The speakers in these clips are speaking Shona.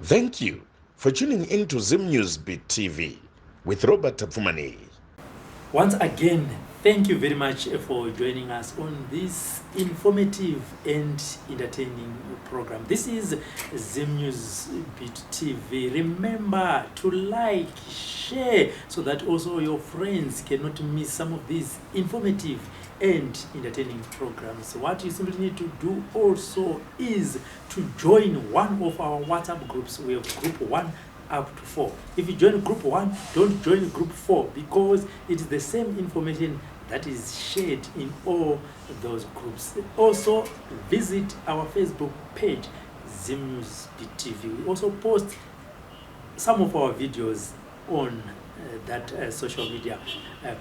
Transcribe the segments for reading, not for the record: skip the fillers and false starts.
Thank you for tuning in to Zim News Beat TV with Robert Tapfumaneyi. Once again, thank you very much for joining us on this informative and entertaining program. This is Zim News Beat TV. Remember to like, share, so that also your friends cannot miss some of these informative and entertaining programs. What you simply need to do also is to join one of our WhatsApp groups. We have group 1 up to 4. If you join group 1, don't join group 4, because it is the same information that is shared in all those groups. Also visit our Facebook page, Zim News TV. We also post some of our videos on that social media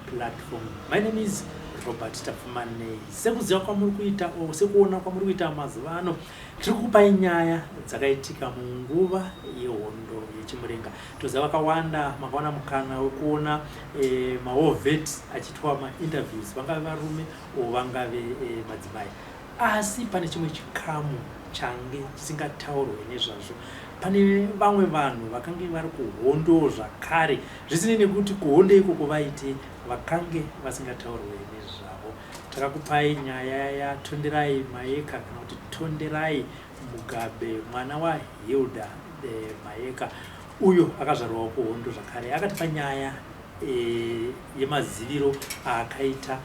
platform. My name is Robert Tapfumaneyi. Sekuziva kwamuri kuita o sekuona kwamuri kuita mazuva ano, tiri kukupai nyaya dzakaitika munguva yehondo yeChimurenga. Toziva vakawanda makawana mukana wekuona mawar vet achiitwa mainterviews, vangave varume o vangave madzimai, asi pane chimwe chikamu change chisingataurwe nezvazvo. Pane vamwe vanhu vakange vari kuhondo zvakare, zvisinei nekuti kuhondo ikoko vaite, vakange vasingataurwe nezvavo. Takakupai nyaya yaTonderai Mayeka, kana kuti Tonderai Mugabe, mwana waHilda Mayeka, uyo akazvarwawo kuhondo zvakare. Akatipa nyaya yemaziviro aakaita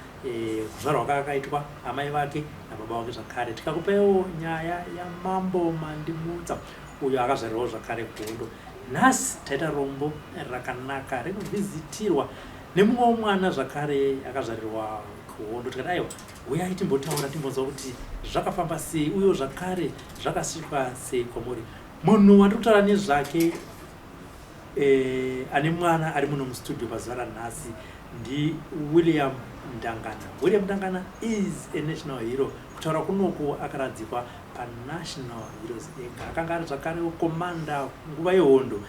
kuzvarwa kwaakaitwa, amai vake nababa vake zvakare. Tikakupaiwo nyaya yaMambo Mandimutsa, uyo akazvarirwawo zvakare kuhondo. Nhasi taita rombo rakanaka rekuvhizitirwa nemumwewo mwana zvakare akazvarirwa kuhondo. Tikati aiwa, uyai timbotaura, timbonzwa kuti zvakafamba sei, uyo zvakare zvakasvikwa sei kwamuri. Munhu wandiri kutaura nezvake ane mwana ari muno mustudio pazuva ranhasi ndiWilliam Ndangana. William Ndangana is a national hero. Kutaura kunoku akaradzikwa paNational Heroes Acre. Akanga ari zvakare commander nguva yehondo,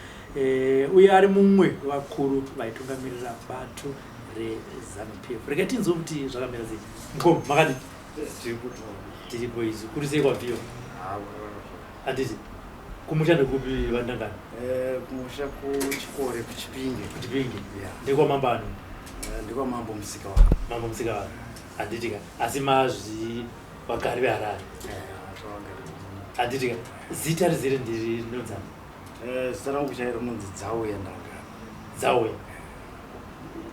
uye ari mumwe vakuru vaitungamirira bato reZANU PF. Regai tinzwe kuti zvakamira sei. Mukoma, makadii? Tiripo izvi. Kuri sei kwabviwa? Handiti kumusha ndekupi, vaNdangana? Kumusha kuChikore, kuChipinge. KuChipinge? Ndekwamambani? Ndekwamambo Musika wako. Mambo Musika wako, handiti ka? Asi mazvi vagari veHarare, handiti ka? Zita rizere ndiri rinonzani? Zita rangu chairo rinonzi Dzauya Ndangana. Dzauya,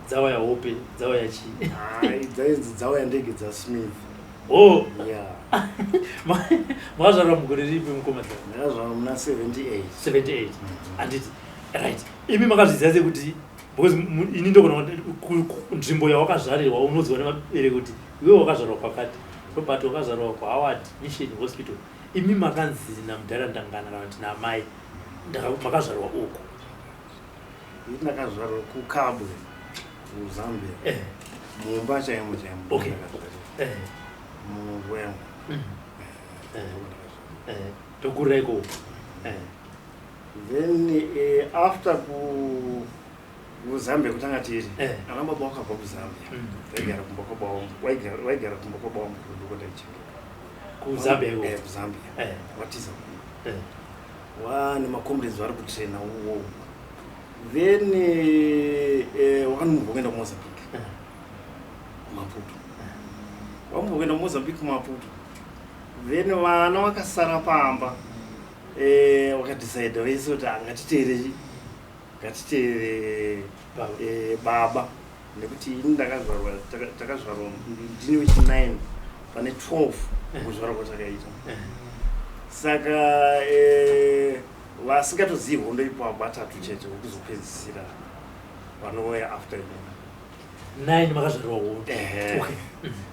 Dzauya hope, Dzauya chii? Dzainzi Dzauya ndege dzaSmith. Oh. Yeah. Makazvarwa mugore ripi, mukoma? Ndakazvarwa muna 78. 78, handiti? Right. Imi makazviziva sekuti, because ini ndogona nzvimbo yawakazvarirwa unoziva nemabereki kuti iwe wakazvarwa kwakati, Robert wakazvarwa kuHoward Mission Hospital. Imi makanzi namudhara Ndangana kana kuti naamai makazvarwa uku? Ini ndakazvarwa kuKabwe, kuZambia. Mumba chaimo chaimo. Ndakazvarirwa muRwengo. Tokurira ikoko. Then after kuZambia kutanga tiri ana baba wakabva kuZambia. Vaigara kumba kwababa, vaigara kumba kwababa mukuru, ndiko ndaichengeta. KuZambia ikoko? KuZambia. Watiza kuno wane macomrades vari kutraina uwowo. Then wakanomubva kuenda kuMozambique, kuMaputo. Wamubva kuenda kuMozambique, kuMaputo, then vana vakasara pamba. Wakadecida vese kuti ngatiteere, ngatiteere Baba. Baba, nekuti ini ndakazvarwa, takazvarwa ndini wechi9 pane 12 kuzvarwa kwatakaita. Saka vasingatozivi hondo ipapo vatatu chete, wekuzopedzisira vanouya after inini. 9 makazvarirwa hondo? Ehe.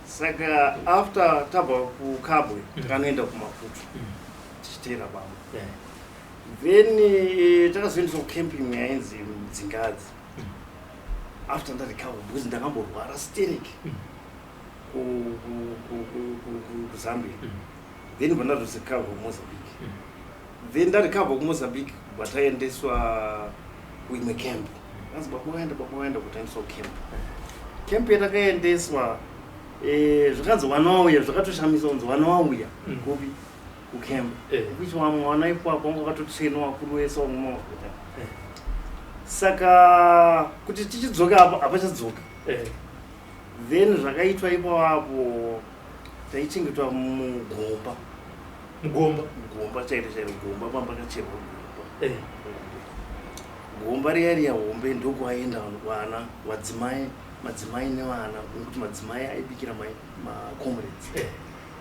Saka after tabva kuKabwe, takanoenda kuMaputo tichiteera baba. Then takazoendeswa kucamp imwe yainzi Dzingadzi after ndarecover, because ndakamborwara sterek kuZambia. Then bva ndazorecover kuMozambique. Then ndarecover kuMozambique, bva taendeswa kuimwe camp. Anzi baba waenda, baba waenda, kutaendeswa kucamp. Camp yatakaendeswa, zvakanzi wana wauya, zvakatoshamisa kunzi wana wauya kupi. Kucamp, which vamwe vana ipapo vanga vakatotrainwa, vakuru vese vamwe mavhota. Saka kuti tichidzoka apo hapachadzoka. Then zvakaitwa ipapo, taichengetwa mugomba. Mugomba? Gomba chairo chairo, gomba pambakacherwa gomba. Gomba riya riya hombe, ndokwaenda vana, vadzimai, madzimai nevana, nekuti madzimai aibikira macomrades.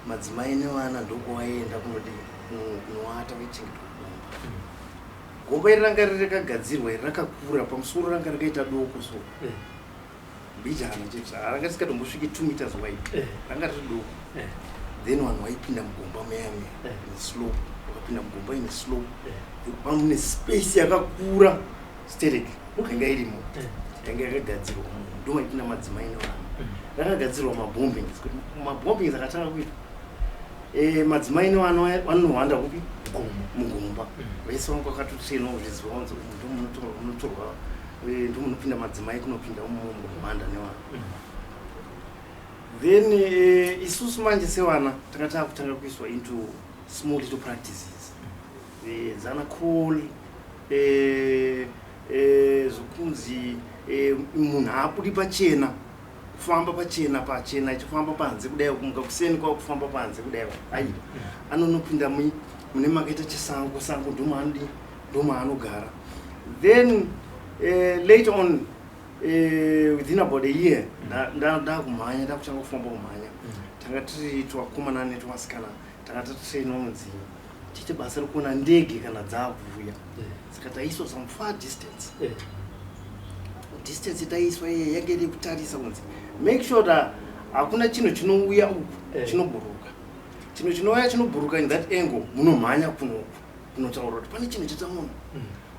Madzimai nevana ndokwaenda kunodi kunovata, vaichengetwa gomba. Gomba iri ranga riri rakagadzirwa iri, rakakura pamusoro, ranga rakaita doko so, mbijana chete, ranga risikatombosviki 2 meters wide. Ranga riri doko. Then vanhu vaipinda mugomba muya muya neslope, vakapinda mugomba ine slope. Pamune space yakakura sterek yanga irimo, yanga yakagadzirwa, ndo maipinda madzimai nevana. Rakagadzirwa mabombings, kuti mabombings akatanga kuita, madzimai nevana vanohwanda kupi? Gomba. Mugomba. Vese vanga vakatotrainwa kuzviziva, vanzi umu ndo munotorwa, ndo munopinda madzimai, kunopinda umo muhwanda nevana. Then isusu manje sevana tanga taakutanga kuiswa into small little practices, dzana call, zvokunzi munhu haabudi pachena, kufamba pachena pachena, achifamba panze kudai, kumuka kuseni kwava kufamba panze kudai, ai, anonopinda mune makaita chisango sango, ndomaanodi, ndomaanogara. Then later on, within about a year, ndakumhanya, ndakutanga kufamba kumhanya. Tanga tiri twakomana netwasikana, tanga tatrainwa kunzi tiite basa rekuona ndege kana dzaakuuya. Saka taiswa some far distance. Distance taiswa iye yange iri kutarisa kunzi make sure that hakuna chinhu chinouya uku chinobhuruka. Chinhu chinouya chinobhuruka in that angle, munomhanya kunoku kunotaura kuti pane chinhu chataona.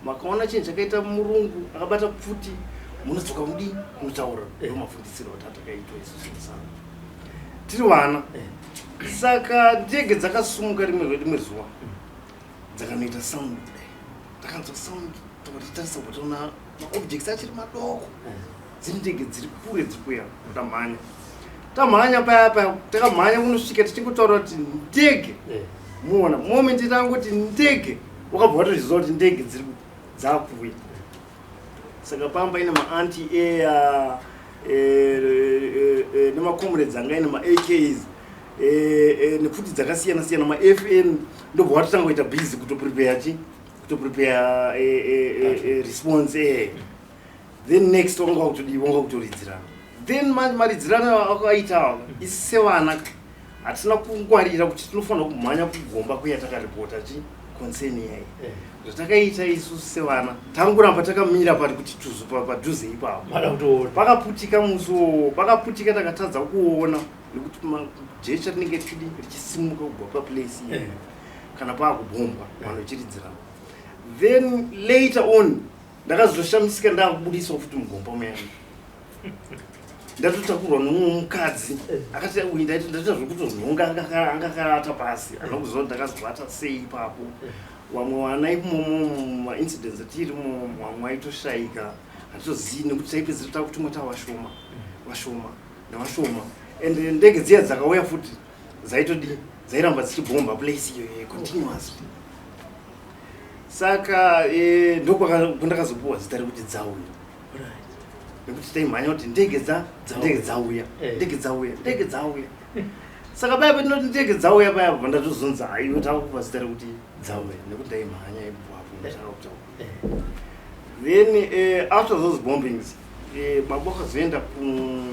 Makaona chinhu chakaita murungu akabata pfuti, munodzoka mudi kunotaura. Ndo mafundisiro atakaitwa isusu musango tiri vana. Saka ndege dzakasumuka rimwe zuva, dzakanoita sound kudai, takanzwa sound, takatitarisa, kutoona maobjects achiri madoko, dziri ndege dziri kure dziri kuya. Tamhanya, tamhanya paya paya, takamhanya kunosvika tichingotaura kuti ndege. Muona moment tangoti ndege, wakabva watozviziva kuti ndege dziri dzakuuya. Saka pamba ine maanti air, nemacomrades anga ine maAKs, nepfuti dzakasiyana siyana, maFN, ndobva watotanga kuita busy kutoprepare chi kutoprepare response. Then next wanga wakutodii? Wanga kutoridzirana. Then manje maridzirana akaita, isi sevana hatina kungwarira kuti tinofanira kumhanya kugomba kuya takaripota chi concern iyai. Zvatakaita isusu sevana, tangoramba takamira pari kuti tuzu padhuze ipapo. Mada kutoona. Pakaputika musi, pakaputika, takatadza kuona nekuti jecha rinenge ridi richisimuka kubva paplace iyo kana paakubhombwa, vanhu vachiridzirana. Then later on ndakazoshamisika ndaakubudiswa futi mugomba muyani, ndatotakurwa nomumwe mukadzi akati uyu, ndaita zvekutonhonga, anga akarata pasi, handina kuziva kuti ndakazobata sei ipapo. Vamwe vana imomo maincidents atiri imomo, vamwe vaitoshayika, hatitozivi, nekuti taipedzisira takutumwa tavashoma vashoma nevashoma. And ndege dziya dzakauya futi dzaitodii? Dzairamba dzichibhomba place iyoyo continuously. Saka ndokwandakazopuwa zita rekuti Dzauya, nekuti taimhanya kuti ndege ndege dzauya, ndege dzauya, ndege dzauya. Saka paya patinoti ndege dzauya paya, bva ndatozonzi, haiwe, takupa zita rekuti Dzauya nekuti ndaimhanya ipapo ndotanga kutaura. Then after those bombings, baba wakazoenda ku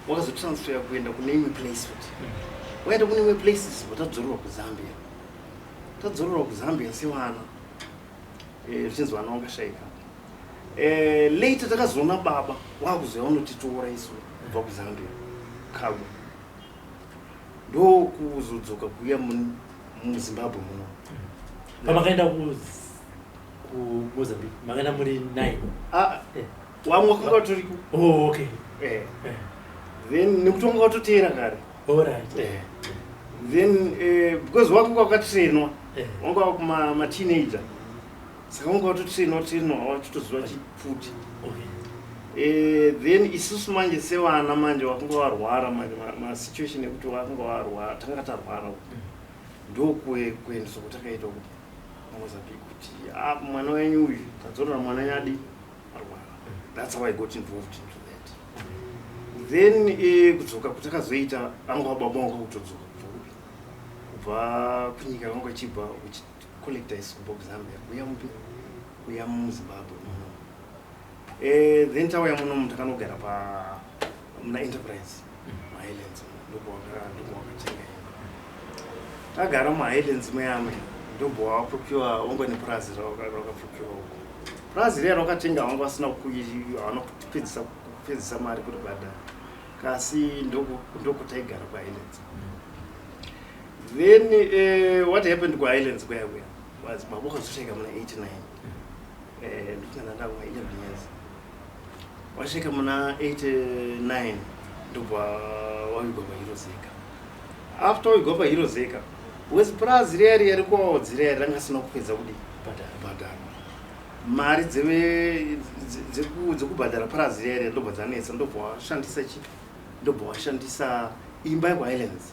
wakazotransfer kuenda kune imwe place futi. Waenda kune imwe places, watadzorerwa kuZambia. Tadzorerwa kuZambia sevana, zvichinzi vana vangashaika. Later takazoona baba wakuzoya unotitora isu kubva kuZambia kabwe, ndokuzodzoka kuuya muZimbabwe muno. Pamakaenda kuMozambique makaenda muri nine? Ah, wamwe wakanga watoriko. Oh, okay. Then nekuti wanga watoteera kare. All right. Then because wakanga wakatrainwa, wanga wakumateenager, saka wanga watotrainwa trainwa, wachitoziva chipfuti. Then isusu manje sevana manje wakanga warwara manje, masituation ekuti wakanga warwara, tanga tarwara. Ndokuendeswa kwatakaitwa kuMozambique kuti, "Ah, mwana wenyu uyu tadzorera, mwana wenyu adi arwara." That's how I got involved into that. Then kudzoka kutakazoita, anga baba wanga kutodzoka kubva kupi, kubva kunyika vanga vachibva uchicollecta isu kubva kuZambia kuya mupi, kuya muZimbabwe muno. Then tauya munomu, takanogara pa muna Enterprise muHighlands, ndobva wakatenga imba. Tagara muHighlands muyamwe, ndobva waprocure, wanga nepurazi rakaprocure uko. Purazi riya rakatenga, vanga vasina, havana kupedzisa mari kuribhadhara, kasi ndokutaigara kuHighlands. Then what happened kuHighlands kuya kuya was baba wakazoshaika muna 89. Ndikungana ndakuma 11 years. Washaika muna 89, ndobva wavigwa paHeroes Acre. After wavigwa paHeroes Acre, because purazi riya riya rikuwaodzi riya ranga sina kupedza kudi bhadharwa mari dzekubhadhara purazi riya riya, ndobva dzanetsa. Ndobva washandisa chi ndobva washandisa imba yekuHighlands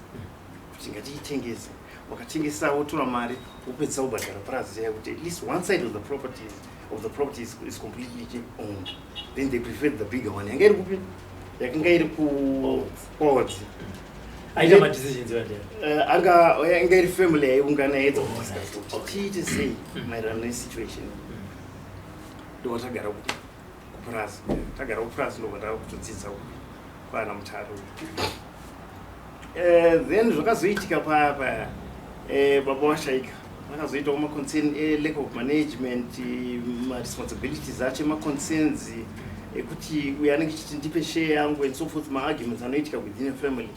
kuti ngatiitengese. Wakatengesa, wotora mari, wopedzisa kubhadhara purazi riya, kuti at least one side of the property is completely owned. Then they preferred the bigger one yanga iri kupi, yakanga iri kuodzi. Aita madecisions vandera? Anga yanga iri family yaiungana yaedza kudiscuss kuti tiite sei maererano nesituation. Ndobva tagara kupi, kupurazi. Tagara kupurazi, ndobva ndava kutodzidza kupi, kwana Mutare. Then zvakazoitika paya paya, baba washaika, vakazoitawo maconcern elack of management, maresponsibilities acho, emaconcerns ekuti uyo anenge chiti ndipe share yangu and so forth, maarguments anoitika within a family.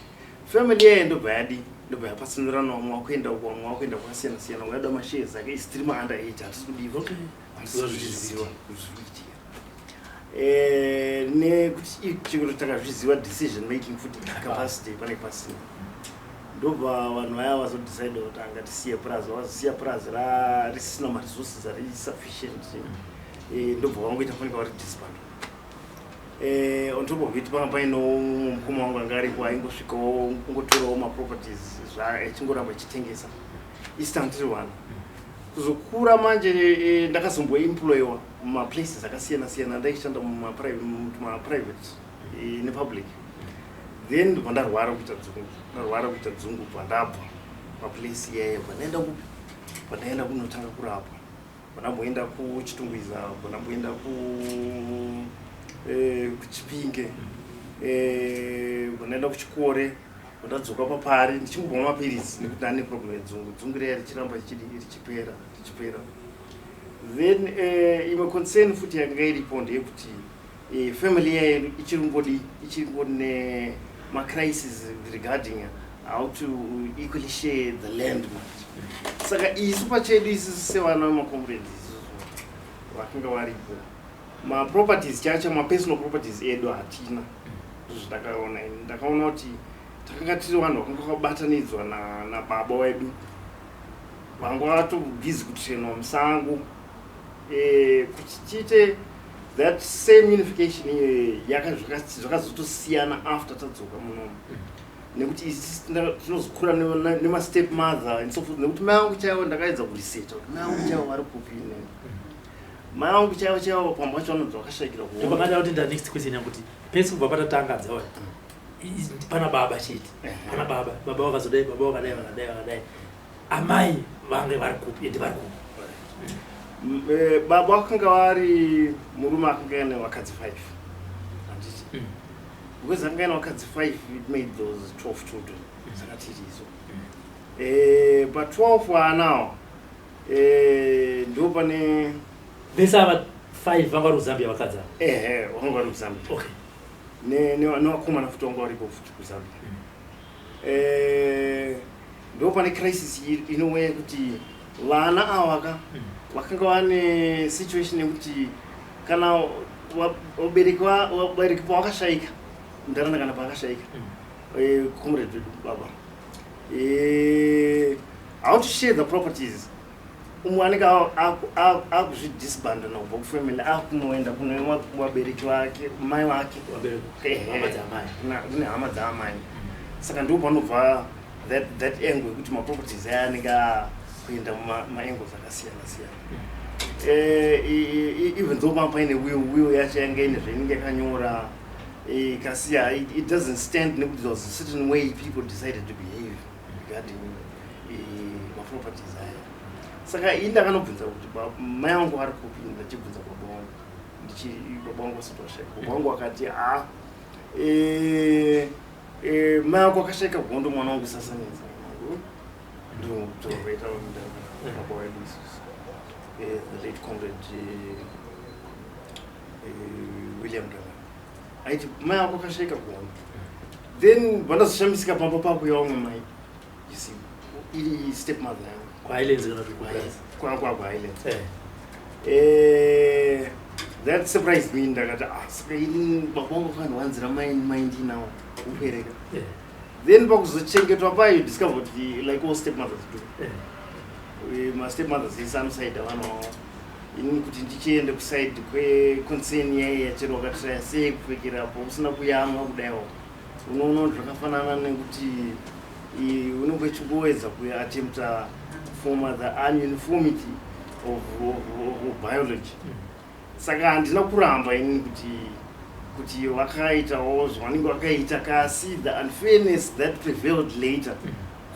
Family iyayo ndobva yadi, ndobva yapatsanurana, vamwe wakuenda uko, vamwe wakuenda kwakasiyana siyana, uyada mashares ake. Isi tiri maunder age, hatisi kudiwa, hatisi kuzviziva zviri kuitika. Nekuti chero takazviziva, decision making futi capacity panenge pasina. Ndobva vanhu vaya vazodecide kuti angatisiye purazi. Vazosiya purazi risina maresources ari sufficient. Ndobva vangoita fanika vari disband. On top of it, panga paino mukoma wangu anga aripo, aingosvikawo kungotorawo maproperties achingoramba achitengesa. Isi tiri vana. Kuzokura manje, ndakazomboemployiwa mumaplaces akasiyana siyana, ndaishanda mumaprivate nepublic. Then ndobva ndarwara kuita dzungu, ndarwara kuita dzungu, bva ndabva paplace iyayo, bva ndaenda kupi, bva ndaenda kunotanga kurapwa, bva ndamboenda kuChitungwiza, bva ndamboenda kuChipinge, bva ndaenda kuChikore, bva ndadzoka papari ndichingobva mapirisi nekuti ndane problem yedzungu. Dzungu riya richiramba richipera, richipera. Then imwe concern futi yakanga iripo ndeyekuti family yayo ichiri ichiri nemacrisis regarding how to equally share the land manje. Saka isu pachedu isusu sevana vemacomrades isusu vakanga varipo, maproperties chacho, mapersonal properties edu hatina. Ndozvandakaona ini. Ndakaona kuti takanga tiri vanhu vakanga vakabatanidzwa nababa wedu, vanga vatobhizi kutrainwa musango. Kuti tiite that same unification iyoyo, zvakazotosiyana after tadzoka munomu, nekuti isi tinozokura nemastep mother and so forth. Nekuti mai vangu chaivo, ndakaedza kuresearcha kuti mai vangu chaivo vari kupi. Mai vangu chaivo chaivo pamwe pacho vanonzi vakashayikira. Ndopamada kuti nda next question yakuti pesi kubva patatanga dzawa pana baba chete, pana baba, baba vakazodai, baba vakadai, vakadai, vakadai, amai vange vari kupi, ende vari kupi? Baba vakanga vari murume akanga aine vakadzi 5, handiti? Because anga aine vakadzi 5, it made those 12 children. Saka tiri iso pa12 waanawo, ndo pane Vese ava 5 vanga vari kuZambia, vakadzi ava? Ehe, vakanga vari kuZambia. Nevakomana futi vanga varipo futi kuZambia. Ndo pane crisis inouya yekuti vana ava ka vakanga vane situation yekuti kana vabereki pavakashaika, ndaranda kana paakashaika, comrade vedu baba, how to share the properties, umwe anenge akuzvidisbandana kubva kufamily, akunoenda kune vabereki vake, mai vake. Vabereki, Ehe. hama dzaamai. Kune hama dzaamai. Saka ndo panobva that angle yekuti maproperties aya anenge akuenda mumaangles akasiyana siyana. Even though panga paine will yacho yanga ine zvainenge yakanyora, kasiya it doesn't stand nekuti there was a certain way people decided to behave regarding maproperties aya. Saka ini ndakanobvunza kuti mai vangu vari kupi, ndachibvunza baba vangu, ndichi baba vangu vasati vashaika. Baba vangu vakati, "A, mai vako akashaika gondo, mwana wangu, sasanetsa mwana wangu." Ndovaita baba vedu isusu, the late Comrade William Danga, aiti mai vako akashaika gondo. Then vandazoshamisika pamba pako yavamwe mai, you see, iri step mother yangu. KuHighlands kana kuti kuBrazil? KwaHighlands. That surprised me. Ndakati, "Ah, saka ini baba vangu vakandiwanzira mai ndinawo kupereka." Then pakuzochengetwa payo, discover kuti like all step mothers do, mastep mothers ese anosaida vana vavo. Inini kuti ndichiende kuside kweconcern yaiya, chero wakatraya sei kupfekerapo usina kuyamwa kudaiwo, unoona kuti zvakafanana nekuti unenge uchingoedza kuattempta kufoma the ununiformity of biology. Saka handina kuramba inini kuti vakaitawo zvavanenge vakaita, kasi the unfairness that prevailed later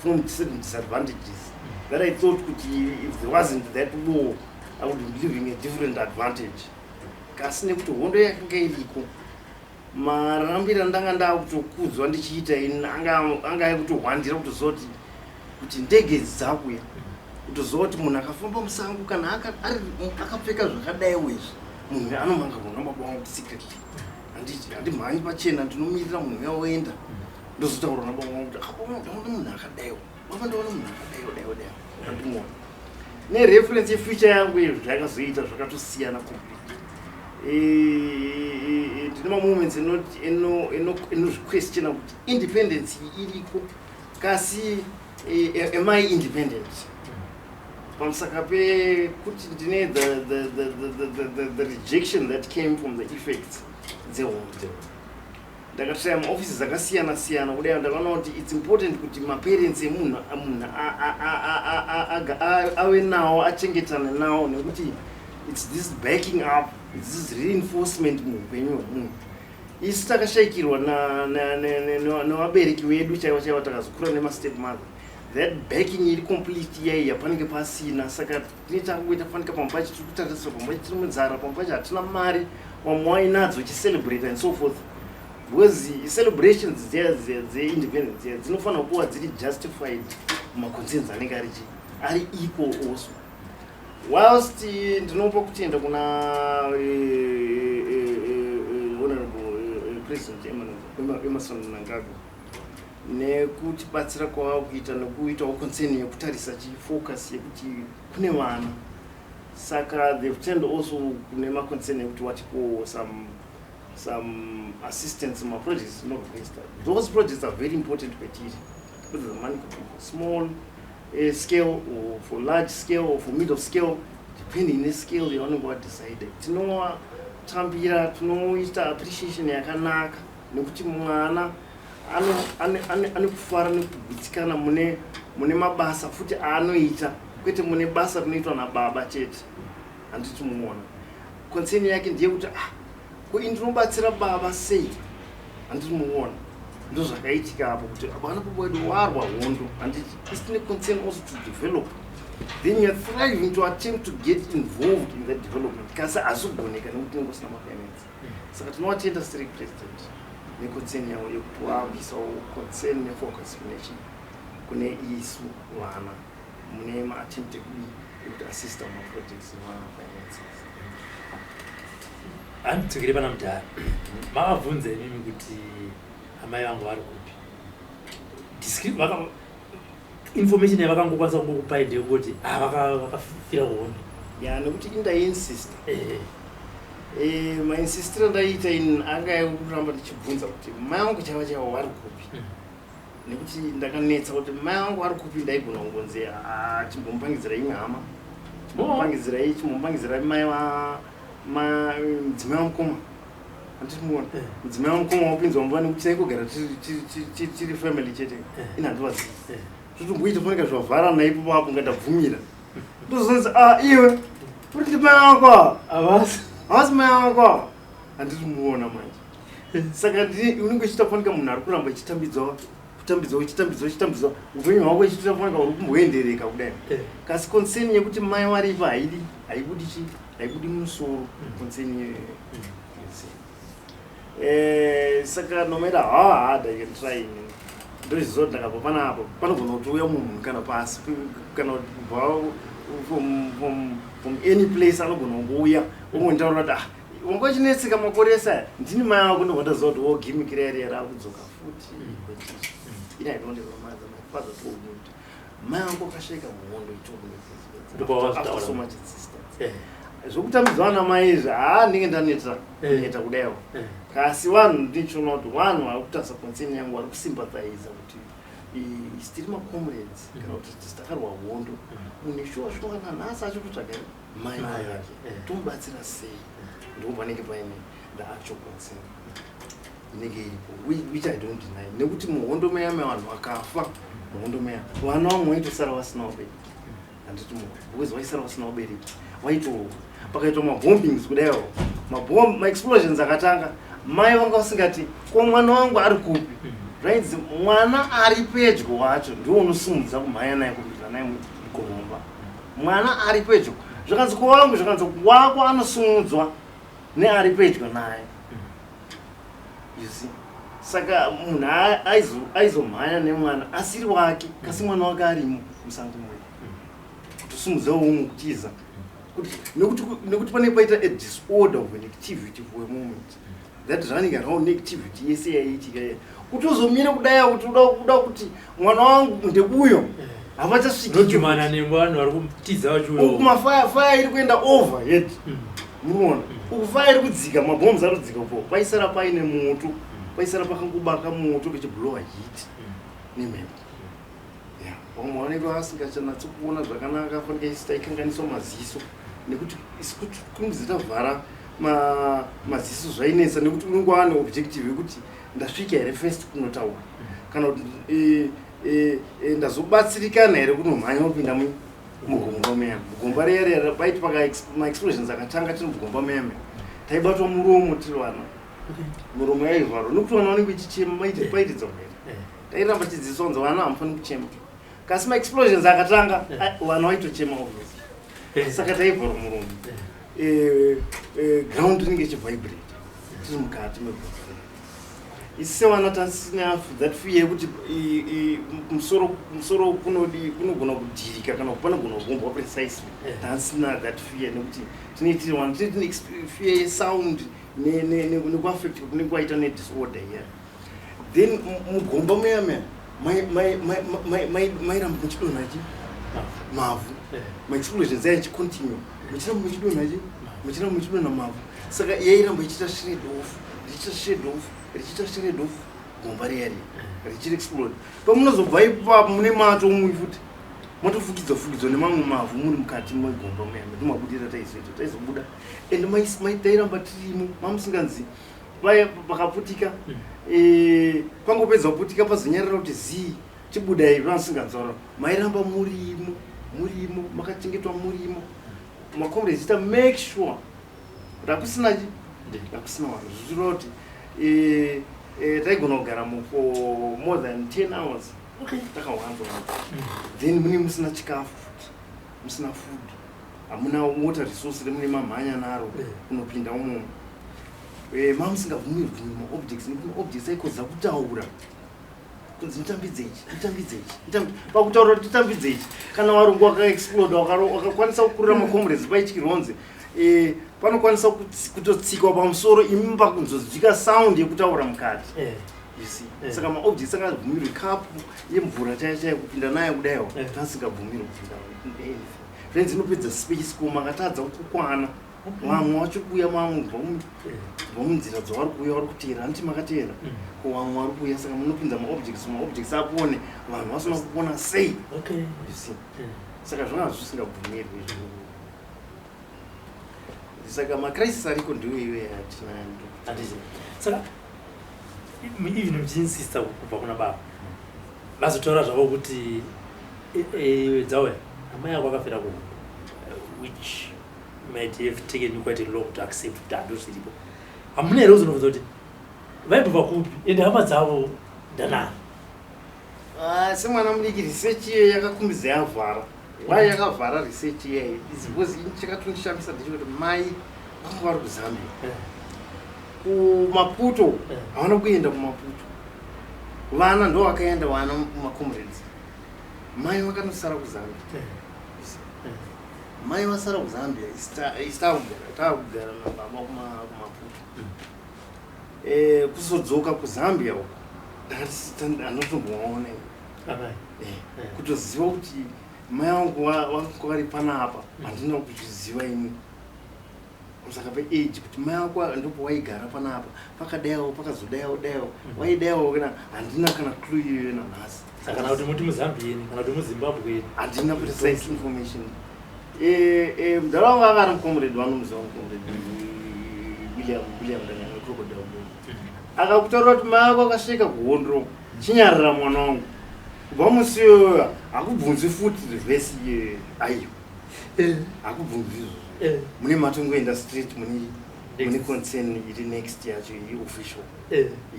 from certain disadvantages that I thought kuti if there wasn't that war, I would be living a different advantage. Kasi nekuti hondo yakanga iriko, marambiro andanga ndakutokudzwa ndichiita ini anga ekutohwandira, kutoziva kuti ndege idzi dzakuya, kutoziva kuti munhu akafamba musango kana akapfeka zvakadaiwo izvi, munhu anomanga rona baba vangu secretly. Handiti handimhanyi pachena, ndinomirira munhu uya oenda, ndozotaura nababa vangu kuti, "Ah, baba vangu, ndaona munhu akadaiwo, baba, ndaona munhu akadaiwo, daiwo daiwo." Andimuona nereference yefuture yangu. Izvo zvakazoita zvakatosiyana completely. Ndine mamoments enozviquestiona kuti independence iyi iriko, kasi am I independent pamusaka pekuti ndine the rejection that came from the effects dzehondo. Ndakatraya maofisi akasiyana siyana kudai, ndakaona kuti it's important kuti maparents emunhu munhu ave nawo, achengetane nawo, nekuti it's this backing up, it's this reinforcement muupenyu hwemunhu. Isu takashayikirwa nevabereki vedu chaivo chaivo, takazokura nemastep mother. That backing iri complete iyaiya panenge pasina. Saka tine takungoita fanika pamwe pacho tiri kutarisira, pamwe pacho tiri munzara, pamwe pacho hatina mari, vamwe vainadzo chicelebrate and so forth, because celebrations dziya dzeindependence dziya dzinofanira kuva dziri justified mumaconcerns anenge ari chi ari equal also. Whilst ndinopa kutenda kuna Honorable President Emmerson Mnangagwa nekutibatsira kwava kuita nekuitawo concern yekutarisa chifocus yekuti kune vana. Saka they've turned also kune maconcern ekuti watipowo some assistance mumaprojects tinorequesta. Those projects are very important kwetiri, whether the money could be for small scale or for large scale or for middle scale, depending nescale yavanenge vadecide. Tinowatambira, tinoita appreciation yakanaka nekuti mwana ane kufara nekugutsikana mune mabasa futi aanoita, kwete mune basa rinoitwa nababa chete. Handiti muona concern yake ndeyekuti, "Ah, ko ini ndinobatsira baba sei?" Handiti muona ndozvakaitika apo kuti vana baba wedu warwa hondo, handiti isi tine concern also to develop. Then you are thriving to attempt to get involved in that development, kasi hazvigoneka nekuti tinenge usina mafinance. Saka tinovatenda siri president neconcern yavo yekuti vakuisawo concern nefocus kunechi kune isu vana mune maattempt ekudi ekuti assista mumaprojects nemafinances. Handidzokere pana mudhara. Makabvunza imimi kuti amai vangu vari kupi. Information yavakangokwanisa kungokupai ndeyekuti, ah, vakafira kuhondo. Ya, nekuti indainsista. Mainsistiro ndaiita ini anga ekuramba ndichibvunza kuti mai vangu chaiva chaivo vari kupi, nekuti ndakanetsa kuti mai vangu vari kupi. Ndaigona kungonzi, "Ah, chimbomupangidzirai imwe hama, chimbomupangidzirai, chimbomupangidzirai mai va mudzimai wamukoma." Handiti muona mudzimai wamukoma wapinzwa mumba nekuti taingogara tiri family chete. Ini handivazivi. Zvotomboita fanika zvavharana ipo papo nga ndabvumira. Ndozonzi, ah, iwe uri ndi mai wako? Havasi. Havasi mai wako. Handiti muona manje? Saka unenge uchiita fanika munhu ari kuramba achitambidzwa, kutambidzwa, uchitambidzwa, uchitambidzwa, upenyu hwako ichiita fanika uri kumboendereka kudai. Kasi concern yekuti mai varipo haidi, haibudi chi, haibudi mumusoro concern iyoyo. Saka no matter how hard I can try, inini ndozviziva kuti ndakabva panapa panogona kutouya mumwe munhu kana pasi kana kubva from any place, anogona kungouya ongonitaura kuti, ah, wanga uchinetseka makore ese aya, ndini mai ako. Ndobva ndaziva kuti wo gimmick riya riya raakudzoka futi. Ini I don't have a mother. My father told me kuti mai angu akashaika muhondo. He told me this Ndopawazvitaura. after so much insistence. Zvokutambidzwa namai izvi, haa, ndinge ndaneta kuneta kudaiwo. Kasi vanhu, ndichiona kuti vanhu vari kutarisa concern yangu, vari kusympathiza kuti isi tiri macomrades kana kuti tisi takarwa hondo. Munhu shuwa shuwa nanhasi achiri kutsvaga mai Mai vake. vake. Tomubatsira sei? Ndo panenge paine the actual concern inenge iripo, which I don't deny, nekuti muhondo meya mevanhu vakafa muhondo meya, vana vamwe vaitosara vasina vabereki. Handiti mu because vaisara vasina vabereki, vaitorohwa. Pakaitwa mabombings kudaiwo, maexplosions akatanga, mai vanga vasingati, ko mwana wangu ari kupi? Zvainzi mwana ari pedyo wacho ndiwo unosimudza kumhanya naye kupinda naye mugomba. Mwana ari pedyo, zvakanzi ko wangu, zvakanzi wako anosumudzwa neari pedyo naye, you see. Saka munhu aizomhanya nemwana asiri wake, kasi mwana wake arimo musango mwedu, kutosimudza umwe kutiza kuti nekuti panenge paita a disorder of an activity for a moment, that running around neactivity yese yaiitika iya, kuti uzomire kudaya kuti uda kuti mwana wangu ndeuyo, havachasviki. Nodhumana nevanhu vari kutiza vachiuya. Uku mafire, fire iri kuenda overhead. Munoona uku fire iri kudzika, mabombs ari kudzika uko, paisara paine moto, paisara pakangobaka moto kechiblowa heat nemhepo. Ya, vamwe vanenge vasingachanatsi kuona zvakanaka, fanika isi taikanganiswa maziso nekuti isi kuti kunzi tavhara maziso zvainetsa, nekuti unenge wane objective yekuti ndasvika here first kunotaura, kana kuti ndazobatsirikana here kunomhanya kupinda mugomba muya. Mugomba riya riya paiti paka maexplosions akatanga tiri mugomba muya muya, taibatwa muromo tiri vana, muromo yaivharwa nekuti vana vanenge vechichema, maiti paitidza kudaita. Tairamba tidzidziswa kunzi vana hamufaniri kuchema, kasi maexplosions akatanga, vana vaitochema obviously. Saka taivharwa muromo. Ground inenge ichivibrate tiri mukati megomba. Isi sevana tasina that fear yekuti musoro kunogona kudhirika kana panogona kubombwa precisely. Tasina that fear nekuti tinenge tiri vanhu, tinenge tine fear yesound nekuaffect kunenge kwaita nedisorder iya. Then mugomba muya muya mairamba muchidonha chi mavhu. Maexplosions aya achicontinue, muchiramba muchidonha chi, muchiramba muchidonha mavhu. Saka yairamba ichiita shred off, richiita shred off, richiita shred off gomba riya riya richiexplode. Pamunozobva ipapo mune mato umwe futi matofukidzwa fukidzwa nemamwe mavhu muri mukati megomba muya. Ndomabudira taizoita, taizobuda and tairamba tirimo mamusinganzi paya pakaputika. Pangopedza kuputika, pazonyarara kuti zii, chibudai. Vasinganzwaro mairamba murimo, murimo makachengetwa murimo. Macomrades ita make sure kuti hakusina chi, hakusina vanhu, zvichireva kuti taigona kugaramo for more than 10 hours takawanzwa. Then mune musina chikafu futi, musina food, hamuna water resource remune mamhanya naro kunopinda umomo. Mamusingabvumirwi maobjects nekuti maobjects aikodza kutaura kunzi mutambidze ichi, mutambidze ichi, pakutaura kuti titambidze ichi. Kana varungu vakaexplode, vakakwanisa kukurira macomrades, paityirwa panokwanisa kutotsikwa pamusoro imi pakunzozwika sound yekutaura mukati, you see. Saka maobjects akabvumirwi, kapu yemvura chaiyo chaiyo kupinda nayo kudaiwo tasingabvumirwi kupinda anything. Zvainzi inopedza space, ko makatadza kukwana, vamwe vacho kuuya, mamwe kubva munzira dzavari kuuya vari kuteera, handiti makateera? Ko vamwe vari kuuya, saka munopinza maobjects, maobjects apone, vanhu vasina kupona sei? You see. Saka zvanga zvisingabvumirwi izvo. Saka macrisis ariko ndiwo iwe yatinayo. Handiti? Saka even muchiinsista kubva kuna baba, vazotaura zvavo kuti dzauya amai ako akafira kuhondo, which might have taken you quite a long to accept kuti hando zviripo. Hamuna here kuzonobvunza kuti vaimbobva kupi, ende hama dzavo ndanani? Ah, semwana mudiki, research iyoyo yakakumbidza yavhara. Why yakavhara research iyayo is because ini chakatondishamisa ndechekuti mai vanga vari kuZambia, kuMaputo. Havana kuenda kuMaputo, vana ndo vakaenda, vana macomrades. Mai vakanosara kuZambia. Mai vasara kuZambia, isi taakugara nababa kuMaputo. Kuzodzoka kuZambia uko ndakati handotombovaona. Amai. Kutoziva kuti mai vangu vanga vari panapa, handina kuzviziva ini saka peage kuti mai vako ndipo waigara panapa, pakadaiwo, pakazodaiwo daiwo, waidaiwo kana handina kana clue iyoyo nanhasi. Saka kana kuti muti muZambieni kana kuti muZimbabweni? Handina precise information. Mudhara wangu anga ari mucomrade, vanomuziva mucomrade William Danyanga, Crocodile Boy. Akakutaura kuti mai ako akasvika kuhondo, chinyarara mwana wangu. Kubva musi iyoyo hakubvunzi futi reverse iyoyo, aiwa, hakubvunzi izvozvo. Mune matongoenda straight mune concern iri next yacho iri official.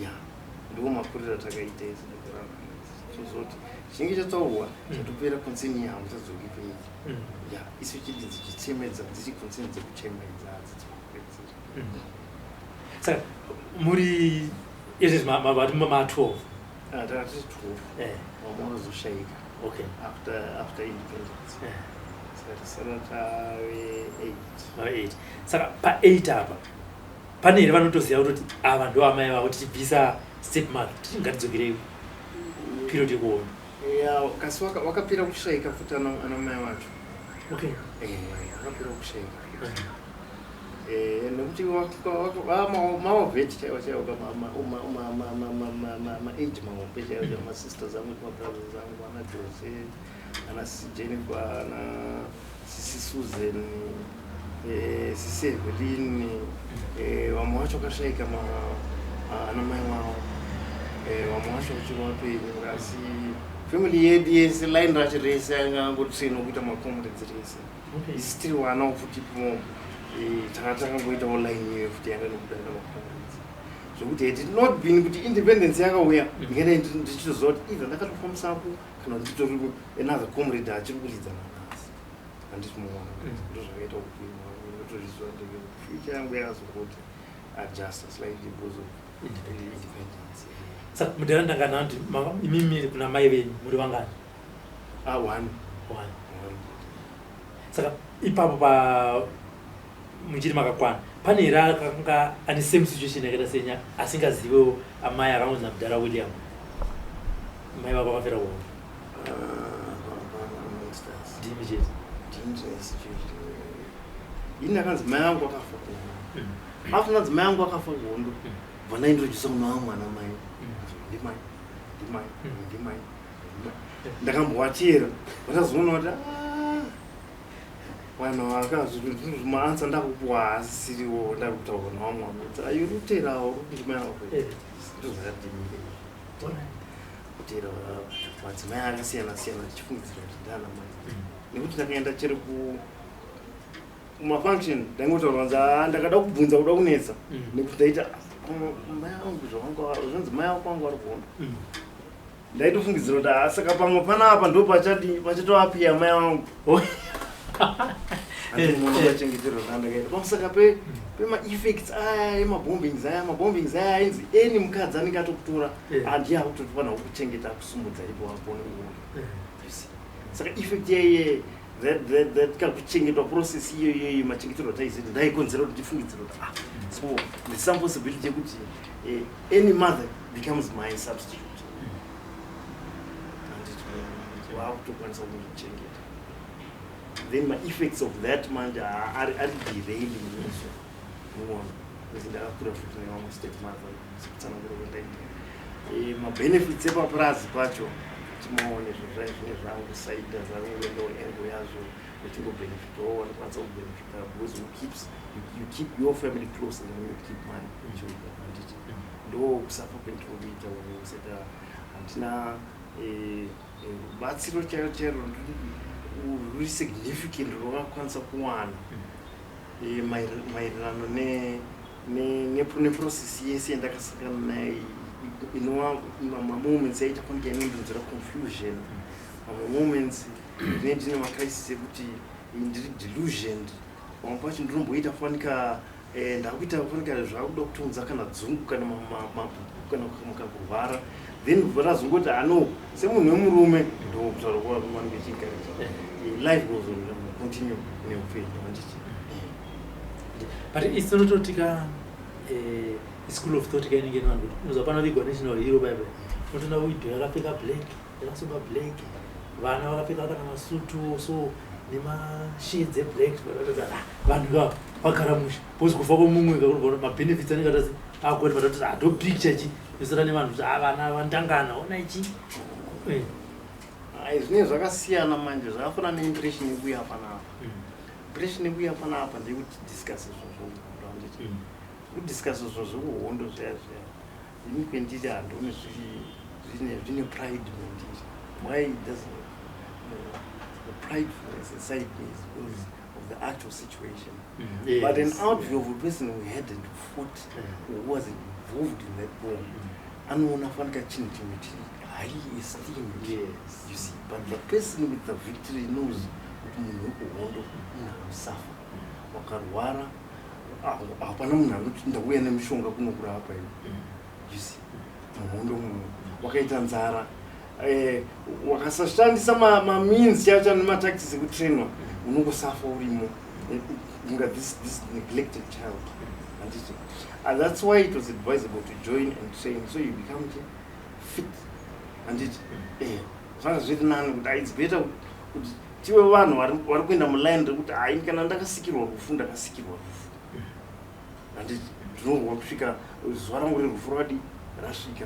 Ya, ndiwo makuriro atakaita isi. Tozoti chinenge chataurwa chatopera, concern yangu tadzoki peyi. Ya, isu chidi dzichichemedza, dziri concern dzekuchemedza, hadzisi kupedzera. Saka muri izvezvi vati ma12? Takati 12. Vamwe vazoshayika after independence. Saka tasara tave 8. Mava 8. Saka pa8 apa pane here vanotoziva kutoti ava ndo amai vavo, tichibvisa step mother, titi ngatidzokerei period yekuona? Ya, kasi wakapera kushayika futi ana mai vacho. Wakapera kushayika futi. Nekuti mawavheti chaiwo chaiwo, maage mahombe chaiwo chaiwo, masisters angu, mabrothers angu, ana Jose, ana sisi Jennifer, ana sisi Susan, sisi Evelyn. Vamwe vacho vakashayika ana mai vavo, vamwe vacho vachiri vapenyu, asi family yedu yese, line racho rese, anga angotraina kuita macomrades rese. Isi tiri vana futi imomo, taka takangoitawo line iyoyo futi yanga nekuda macomrades, zvokuti had it not been kuti independence yakauya, ndingadai ndichitoziva kuti either ndakatofa musango kana kuti nditori another comrade achiri kuridza nanhasi, handiti muona? Ndo zvakaita upenyu hwangu. Ndotozviziva ndege kuti future yangu yakazongoti adjust slightly because of independence. Saka mudhara, ndangana kuti imimi kuna mai venyu muri vangani? Ah, one. One. One. Saka ipapo pa muchiri makakwana, pane here akanga ane same situation yakaita senya, asingazivewo amai, akangonzi namudhara William, mai vako vakafira kuhondo? Ah, amongst us. Ndimi chete? Ndini situation. Ini ndakanzi mai vangu akafa kuhondo. After ndanzi mai vangu akafa kuhondo, bva ndaintrodusa kuna vamwe ana mai, ndimai, ndimai, ndimai, ndimai. Ndakambovatera, vandazoona kuti, "Ah, vanhu vakazvimaanswer ndakupuwa haasisiriwo." Ndakutaura navamwe vanhu kuti ayi ruterawo ndimai vako. Ndozvakadimire kutera madzimai akasiyana siyana ndichifungidzira kuti ndaana mai, nekuti ndakaenda chero kumafunction, ndaingotaura kunzi, "Ah, ndakada kubvunza kuda kunetsa," nekuti ndaita mai vangu zvavanga zvanzi mai vako vangu vari kuhondo. Ndaitofungidzira kuti, "Ah, saka pamwe panapa ndo pachadi pachatoapiya mai vangu." Machengeterwo andakaita pamusaka pemaeffects aya emabombings aya, mabombings aya ainzi eni mukadzi anenge atokutora, handiye akutofanira kukuchengeta, akusumudza ipo apo neuona. You see? Saka effect yaiye that kakuchengetwa, process iyo iyoyo, machengeterwo ataizoita, ndaikonzera kuti ndifungidzira kuti, ah, so there's some possibility yekuti any mother becomes my substitute, handiti waakutokwanisa kundichengeta. Then maeffects of that manje ari derailing also, unoona, because ndakakura futi nevamwe step mother, sekutsanangura kwendaita. Mabenefits epapurazi pacho Timaone zvinhu zvayo zvine zvangusaida zvanguendawo angle yazvo vechingobhenefitawo vanokwanisa kubhenefita because you keep your family close and you keep my children, handiti? Ndo kusafa kwendiri kuita. Saka handina rubatsiro chairo chairo ruri significant rwakakwanisa kuwana maererano neprocess yese yandakasangana nayo, inova mamoments yaita kunge inondinzira confusion, mamwe moments ndine ndine macrisis ekuti ndiri delusioned. Pamwe pacho ndinomboita fanika ndakuita fanika zvakuda kutounza kana dzungu kana kana kurwara, then razongoti ano semunhu wemurume, ndokutaura kwavanenge chiencourage, life goes on, continue neupenyu, handiti? But isinototi ka school of thought kainenge nevanhu kuti unoziva panovigwa national hero baibai, unotoona widow yakapfeka black, yakasunga black, vana vakapfeka kana masutu so nemashades eblack. Vanhu ivavo vagara mushe because kufa kwemumwe kakunobva mabenefits anenge atasi akoti vatoti ndo picture chi isara nevanhu kuti vana vandangana ona ichi. Ai, zvinenge zvakasiyana manje, zvakafanana neimpression yekuuya panapa. Impression yekuuya panapa ndeyekuti discuss zvinhu zvokuhondo, handiti? Kudiscuss zvinhu zvekuhondo zviya zviya, ini kwendiri handioni zvine pride mandiri. Why it doesn't, the pridefulness inside me is because of the actual situation, but an outview of a person who hadn't fought or who wasn't involved in that war, anoona fanika chinhu chimwe chiri highly esteemed. You see, but the person with the victory knows kuti munhu wekuhondo munhu anosafa. Wakarwara, hapana munhu anoti ndauya nemishonga kunokurapa iwe. You see, muhondo munhu wakaita nzara, wakasashandisa mameans chacho nematactics ekutrainwa, unongosafa urimo. Kunga this neglected child, handiti? And that's why it was advisable to join and train so you become fit, handiti? Zvanga zviri nani kuti it's better kuti tive vanhu vari kuenda muline rekuti hai, kana ndakasikirwa rufu, ndakasikirwa rufu, handiti? Ndinorwa kusvika zuva rangu rerufu rwadi rasvika,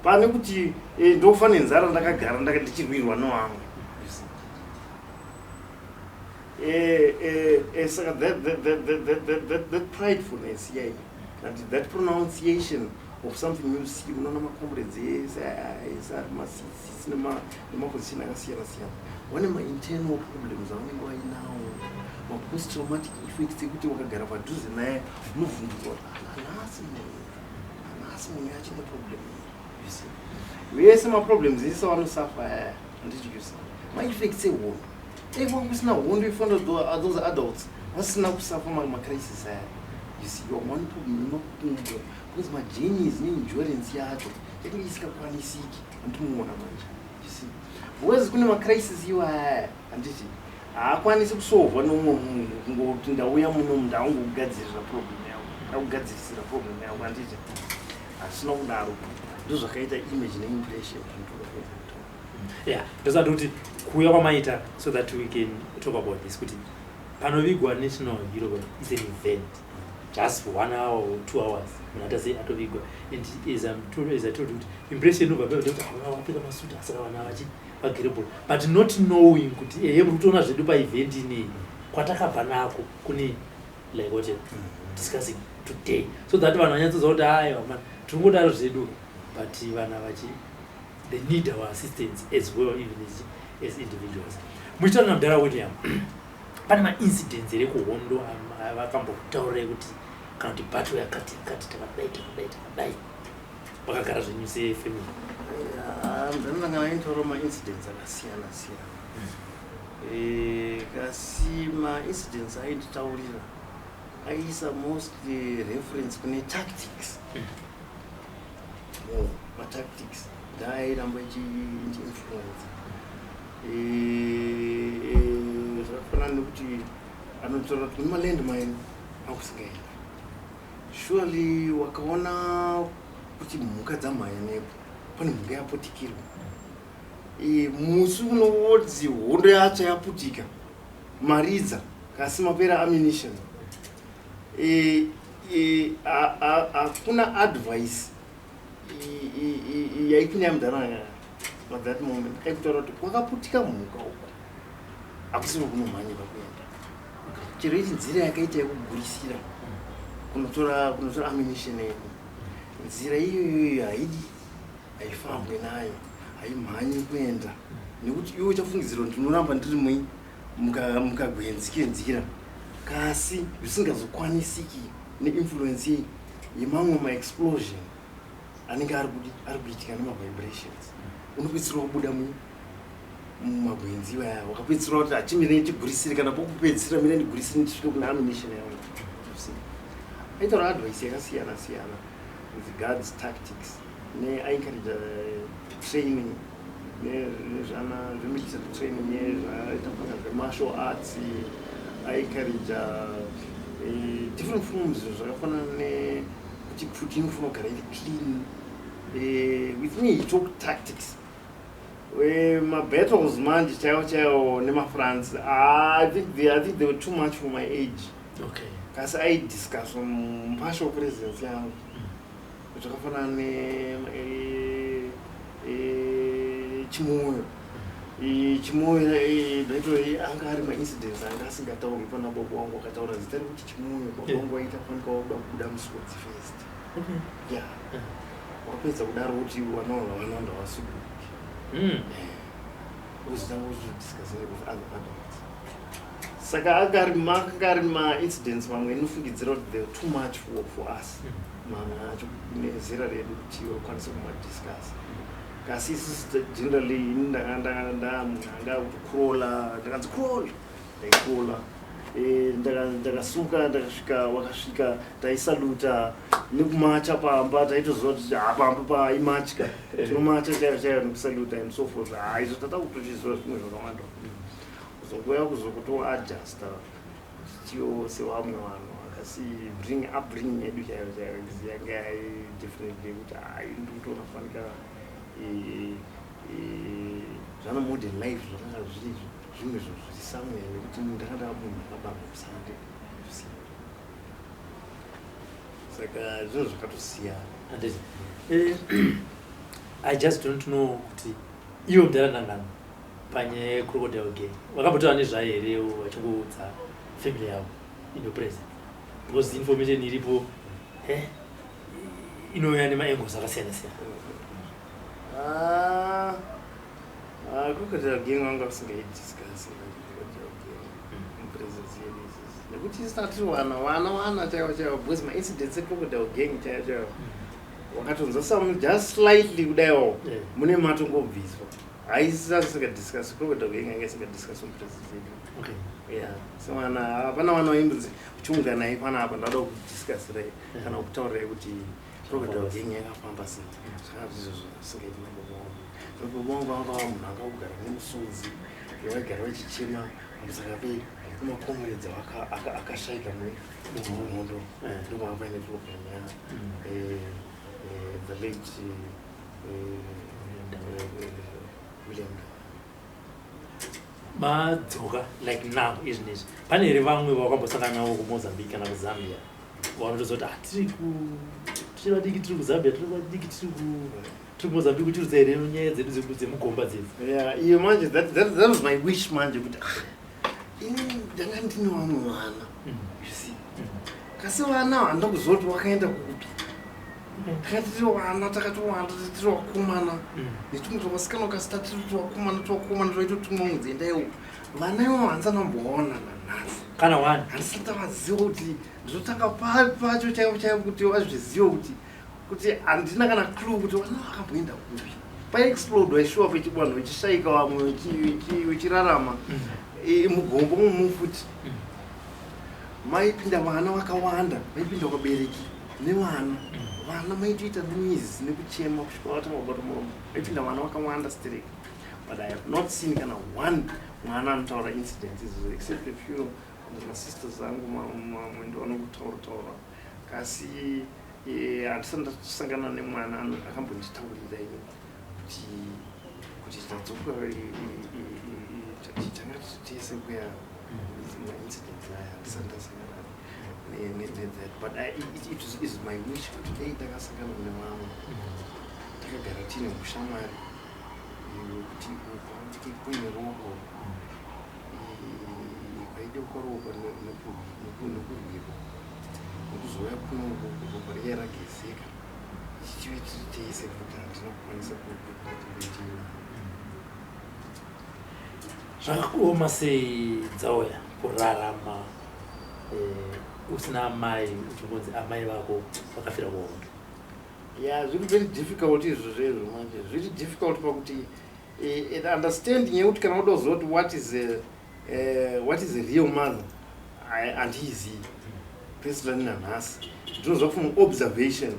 pane kuti ndofa nenzara ndakagara ndichirwirwa nevamwe, you see. Saka that pridefulness iyai and that pronunciation of something you see, unoona macomrades ese ese ari maseats nemaposition akasiyana siyana, vane mainternal problems avanenge vainawo, mapost traumatic effects ekuti wakagara padhuze naye unovhunduka kuti anhasi munhu, anhasi munhu achine problem iyi, you see. Vese maproblems ese vanosafa aya, handiti? You see, maeffects ehondo. Eko kusina hondo, ifanira those adults vasina kusafa macrisis aya, you see. Your one problem nemakumbo, because majourneys neendurance yacho yatinge isikakwanisiki, handimuona manje, you see, because kune macrisis iwo aya, handiti? Haakwanisi kusolvwa nomumwe munhu kungoti ndauya muno, ndaungokugadzirira problem yako, ndakugadzirisira problem yako, handiti? Hazvina kudaro. Ndozvakaita image neimpression zvinotoda. Yeah, ndosati kuti kuuya kwamaita so that we can talk about this, kuti panovigwa national hero is an event, just 1 hour or 2 hours munhu atase atovigwa. And as I told you kuti impression inobva paa kuti vapfeka masuti, asaka vana vachi vagerebol, but not knowing kuti ehe, muri kutoona zvedu paevent inei kwatakabva nako kune like what you're discussing today, so that vanhu vanyatsoziva kuti aiwa man, tiri kungodaro zvedu, but vana vachi they need our assistance as well, even as individuals. Muchitaura namudhara William, pane maincidents here kuhondo vakambokutaurirai kuti kana kuti battle yakati yakati, takadai, takadai, takadai, vakagara zvenyu sefamily? Ndanangana aitaura maincidents akasiyana siyana. Kasi maincidents ainditaurira aisa mostly reference kune tactics, more matactics ndaairamba ichiinfluence. Zvakafanana nekuti anotaura kuti kune malandmine akusingaendi, surely wakaona kuti mhuka dzamhanya nepo, pane mhuka yaputikirwa. Musi unodzi hondo yacho yaputika, maridza kasi mapera ammunition. Hakuna advice yaikunyaya mudhara. At that moment aikutaura kuti kwakaputika mhuka uko hakusiri kunomhanyika kuenda, chero iri nzira yakaita yekugurisira kunotora ammunition yedu, nzira iyoyoyo haidi, haifambwe nayo, haimhanyi kuenda, nekuti iwe uchafungidzira kuti ndinoramba ndiri mukagwenzi kenzira, kasi zvisingazokwanisiki neinfluence yemamwe maexplosion anenge ari kuitika nemavibrations. Unopedzisira wabuda mumagwenzi iwaya, wakapedzisira kuti achimirei tigurisire, kana pokupedzisira mirei ndigurisire ndisvike kuna ammunition yangu. Aitaura advice yakasiyana siyana with regards tactics, neaiencourage training nezvana zvemilitary training, nezvaita zvemartial arts. Aiencourage different forms zvakafanana nekuti pfuti inofanira kugara iri clean. With me he talk tactics. Mabattles manje chaiwo chaiwo nemaFrance, I think they were too much for my age. Kasi aidiscusswa mupartial presence yangu, zvakafanana neChimoio. Chimoio battle anga ari maincidents anga asingataurwi pana baba wangu. Akataura zita rekuti Chimoio, baba wangu waita fanika wakuda kubuda musodzi first. Yeah, wapedza kudaro kuti vana ndavasuduki, uzotanga kuzodiscussa with other adults. Saka anga ari maincidents mamwe inofungidzira kuti they were too much for us, mamwe acho nezera redu, kuti vakwanise kumadiscuss. Kasi isusu generally, ini ndanga ndamunhu anga kucrawla, ndakanzi crawl, ndaicrawla. Ndakasuka, ndakasvika, wakasvika taisaluta nekumacha pamba. Taitoziva kuti ha, pamba paimatya, tinomacha chaiyo chaiyo nekusaluta and so forth. Ha, izvo tata kutochiziva zvimwe zvakawanda. Kuzongoya kuzokutoadjusta tichiwo sevamwe vanhu, akasi bring upbringing yedu chaiyo chaiyo yanga yai definitely kuti hai, ndikutoona fanika zvana modern life zvakanga zviri zvimwe zvinhu zviri somewhere, nekuti ndanga ndava munhu akabarwa musande. Saka zvinhu zvakatosiyana. Handiti I just don't know kuti ivo mudhara Nangano panyaya yecrocodile gang vakambotaura nezvayo here, vachingoudza family yavo in your presence? Because information iripo inouya nemaangles akasiyana siyana. Ah, ah, crocodile gang vanga vasingaidiscuss crocodile gang mupresence yedu isusu, nekuti isu tanga tiri vana vana vana chaivo chaivo, because maincidents ecrocodile gang chaivo chaivo wakatonzwa some just slightly kudaiwo mune matongobviswa. Haisi asingadiscuss crocodile gang, yanga isingadiscuss mupresence yedu. Yeah, semwana hapana vana vaimbonzi chiunganai panapa, ndada kudiscussirai kana kutaurirai kuti crocodile gang yakafamba sei. Zvakanga zvizvo zvisingaiti nababa vangu. Baba vangu vanga vava munhu anga kugara nemusodzi, vaigara vachichema pamusaka pemacomrades akashaika muhondo. Ndopanga paine problem ya the late William. Madzoka like now izvinezvi, pane here vamwe vakambosangana navo kuMozambique kana kuZambia vanotoziva kuti, "Ah, tiri vadiki tiri kuZambia, tiri vadiki tiri kuMozambique"? Uchirudza here nyaya dzedu dzemugomba dzedzi? Yeah, iyo manje that was my wish manje, kuti ah, ini ndanga ndine vamwe vana, you see, kasi vana handina kuziva kuti wakaenda kupi. Takati tiri vana takatowanda, tiri vakomana netumwe twavasikana, ukasita tiri twakomana twakomana twaitotumwa kunzi endaiwo. Vana ivavo handisati ndamboona nanhasi. Kana one? Handisati ndavaziva kuti ndinotanga pacho chaivo chaivo kuti vazvizive kuti handina kana clue kuti vana vakamboenda kupi. Paexplodwa ishuwa pechibwanhu, vechishaika vamwe vechirarama. Mugombo mumufuti maipinda vana vakawanda, vaipinda vabereki nevana. Vana maitoita noise nekuchema kusvika vatanga kubata muromo. Vaipinda vana vakawanda stereki, but I have not seen kana one mwana anotaura incidents izvozvo, except a few masisters angu mamwe ndo anokutaura taura, kasi handisati ndasangana nemwana akambonditaurira ini kuti tadzoka, tanga tese kuya maincidents aya. Handisati ndasangana nethat, but it is my wish kuti dai takasangana nevamwe, takagara tiine ushamwari. Kuti kuti kuine ruoko, kwaideuka ropa nekurwirwa, nekuzouya kuno ropa riya ragezeka, ichichive tiri tese futi, handina kukwanisa kuiti. Zvakaoma sei, Dzauya, kurarama usina amai, uchingonzi amai vako vakafira kuhondo? Ya, zviri very difficult izvozvo izvo. Manje zviri difficult pakuti understanding yekuti kana uda kuziva kuti what is a real mother, handiizivi personally nanhasi. Ndinozva from observation,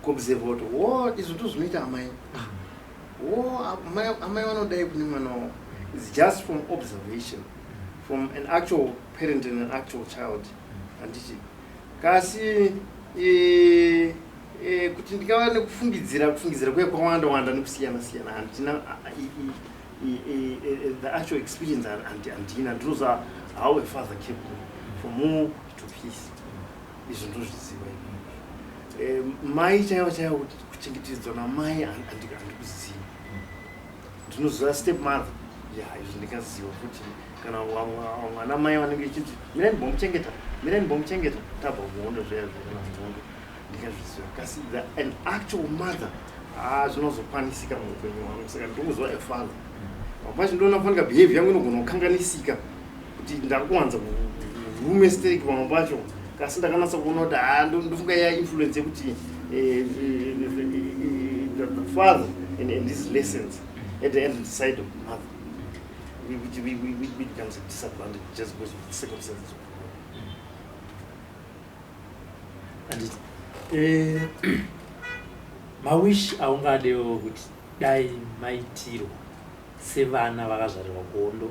kuobserva kuti wo izvo ndo zvinoita amai, wo amai vanodai kune mwana wavo. It's just from observation from an actual parent and an actual child, handiti? Kasi kuti ndingava nekufungidzira, kufungidzira kuye kwawanda wanda nekusiyana siyana, handina the actual experience, handina. Ndinoziva how a father kept me from war to peace, izvo ndozviziva. Mai chaivo chaivo, kuti kuchengetedzwa namai, handikuzivi. Ndinoziva step mother, ya, izvo ndingaziva futi. Kana vamwe ana mai vanenge ichiti, "Mirai ndimbomuchengeta, mirai ndimbomuchengeta, tabva kuhondo," zviya zvo, kana kuhondo, ndingazviziva. Kasi an actual mother, ha, zvinozokwanisika muupenyu hwangu. Saka ndinokuziva a father. Pamwe pacho ndoona fanika behavior yangu inogona kukanganisika, kuti ndakuwanza rume stereki pamwe pacho, kasi ndakanatsa kuona kuti ha, ndofunga ya influence yekuti the father and his lessons at the end of the side of the mother, which becomes a disadvantage just because of the circumstances. Handiti mawish aungadewo kuti dai maitirwa sevana vakazvarirwa kuhondo,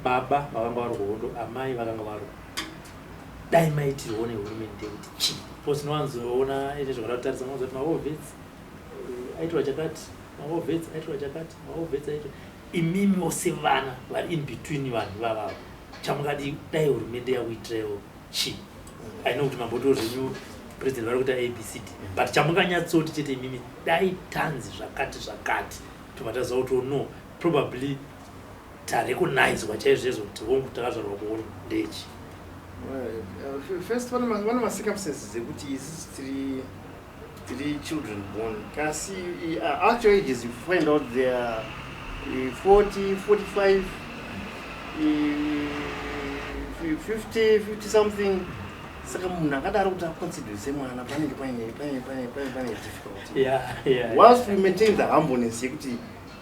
baba vakanga vari kuhondo, amai vakanga vari, dai maitirwawo nehurumende kuti chii? Because tinowanzoona ine zvakada kutarisa, mawanza kuti mawar vets aitirwa chakati, mawar vets aitirwa chakati, mawar vets aitirwa. Imimiwo sevana vari in between vanhu ivavavo, chamungadi dai hurumende yakuitirewo chii? I know kuti mambotiwo zvenyu president vari kuita ABCD, but chamunganyatsoti chete imimi, dai tanzi zvakati zvakati, tobva taziva kuti, oh, no, probably tarecognizwa chaizvo izvo kuti hongu, takazvarwa kuhondo, ndechi? First, vane macircumstances ekuti isusu tiri children born, kasi actual ages, you find out they are 40, 45, 50, 50 something. Saka munhu akadaro kuti aconsider semwana, panenge paine difficulty. Whilst we maintain the humbleness yekuti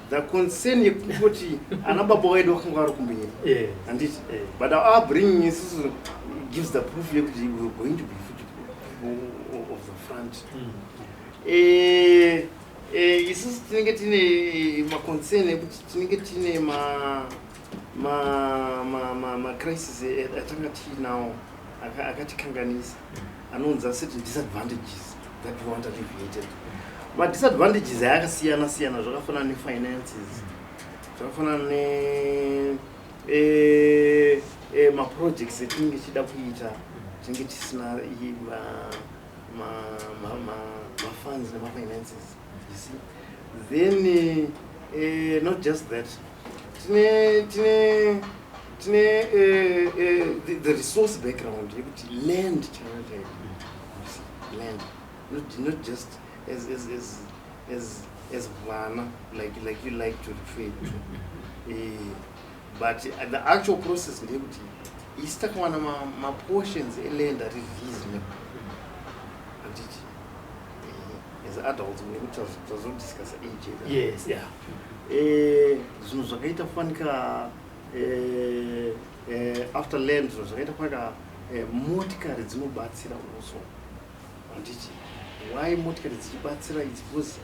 the concern yekuti ana baba wedu vakanga vari kumberi, handiti? But our upbringing isusu gives the proof yekuti we are going to be futi of the front. Isusu tinenge tine maconcern ekuti tinenge tine macrisis atanga tiinawo akatikanganisa, anonzi certain disadvantages that we want alleviated. Madisadvantages ayakasiyana siyana, zvakafanana nefinances, zvakafanana ne maprojects etinenge tichida kuita, tinenge tisina mafunds nemafinances, you see. Then not just that, tine the resource background yekuti land chaiyo chaiyo, you see, land, not just as vana, like you like to refer to, but the actual process ndeyekuti isi takawana maportions eland ari reasonable, handiti? As adults, nekuti tazodiscussa age yedu. Yes, yeah. Zvinhu zvakaita fanika after land, zvinhu zvakaita fanika motikari dzinobatsira also, handiti? Why motikari dzichibatsira? It's because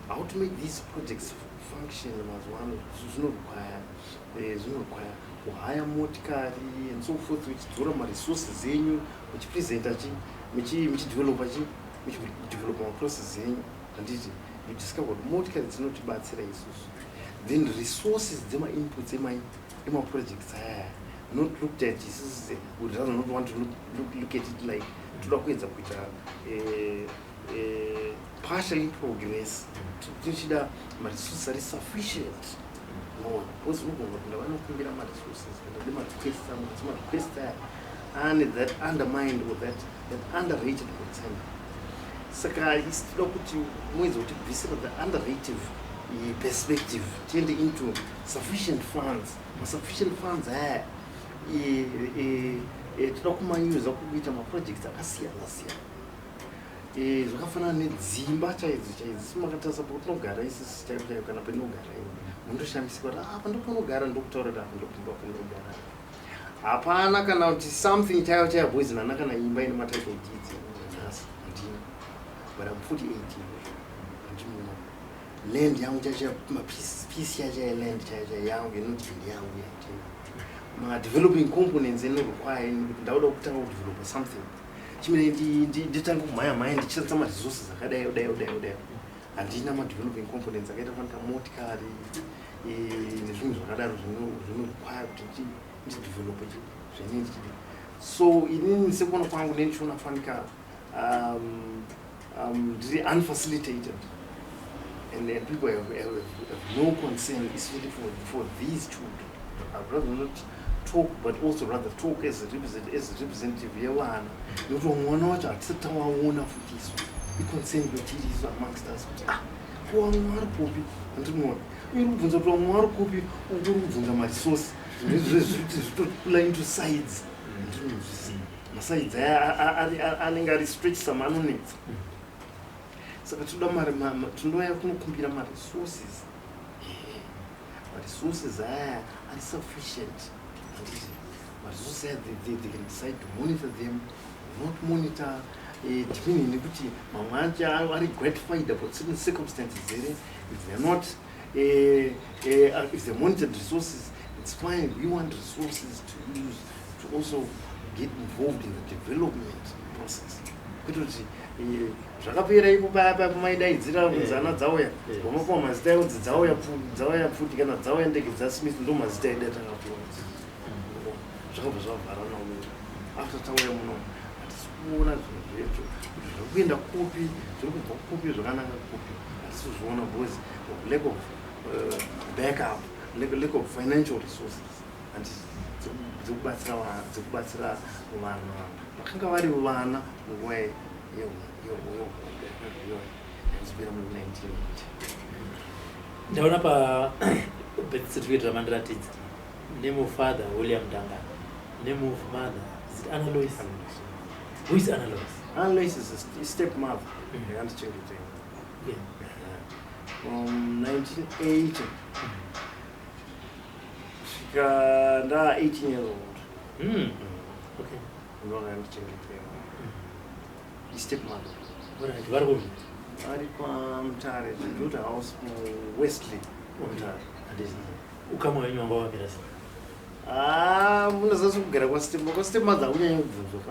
how to make these projects function mazuva ano zvinorequire kuhaya motikari and so forth, uchidzora maresources enyu, muchipresenta chi, muchidevelopa chi, muchidevelopa maprocess enyu, handiti? You discover kuti motikari dzinotibatsira isusu. Then resources dzemainputs emaprojects aya not looked at. Isusu would rather not want to look at it like toda kuedza kuita Partially progress, tichida maresources ari sufficient, no, because unogona kupinda vanokumbira maresources kana de marequests amwe, asi marequests aya ane that undermined or that underrated concern. Saka isi toda kuti muedze kutibvisira the underrative perspective, tiende into sufficient funds. Masufficient funds aya toda kumayuza kuita maprojects akasiyana siyana, zvakafanana nedzimba chaidzo chaidzo. Simakatarisa patinogara isisi chaivo chaivo, kana pendinogara ivo, mundoshamisika kuti apa ndopanogara, ndokutaura kuti apa ndopimba pendinogara, hapana kana kuti something chaiyo chaiyo boys nana kana imba ine matitle deeds nhasi handina, but I'm 48 years. Handinoona land yangu chaicho, mapiece yacho yeland chaiyo chaiyo yangu inoti ndeyangu, handina. Madeveloping components inorequire kuti ndauda kutanga kudevelopa something, chimene nditange kumhanya mhanya ndichishandisa maresources akadai kudai kudai kudai, handina madeveloping components akaita fanika motikari nezvimwe zvakadaro zvinorequire kuti ndidevelope zvene ndichidi. So inini sekuona kwangu nendichiona fanika ndiri unfacilitated and people have no concern, especially for these children. I'd rather not talk, but also rather talk as a representative yevana, nekuti vamwe vana vacho hatisati tawaona futi. Isu iconcern kwetiri isu amongst us kuti, ah, ko vamwe vari kupi? Andinoona uye uri kubvunza kuti vamwe vari kupi, uri kubvunza maresource, zvitokula into sides. Ndinozvisiya masides aya anenge ari stretch some, anonetsa. Saka tinoda mari, tinouya kunokumbira maresources. Maresources aya ari sufficient, handiti? Maresources aya they can decide to monitor them, not monitor, depending nekuti mamwe acho ari gratified about certain circumstances here. If they're not, if they're monitored resources, it's fine. We want resources to use to also get involved in the development process, kwete kuti zvakapera ipo paya paya pamaidaidzira kunzi ana dzauya, wamapuwa mazita ekunzi dzauya, dzauya pfuti kana dzauya ndege dzaSmith, ndo mazita edu atakapuwa. Zvakabva zvavhara nawo. After tauya muno, hatisi kuona zvinhu zvecho kuti zviri kuenda kupi, zviri kubva kupi, zvakanaka kupi, hatisi kuzviona because of lack of backup, lack of financial resources, handiti, dzekubatsira vanhu vakanga vari vana munguva yehondo yakazopera mu 1980. Ndaona pa birth certificate ramandiratidza, name of father William Dangana, name of mother, is it Anna Lois? Who is Anna Lois? Anna Lois is a step mother yakandichengeta from 1980 kusvika nda 18 years old. Ndovakandichengeta, istep mother. Alright, vari kupi? Ari kwaMutare, built a house muWestley, muMutare. Handiti ukama hwenyu wanga wamira sei? Ah, munozasi kugara kwastep mother akunyanya kubvunzwa.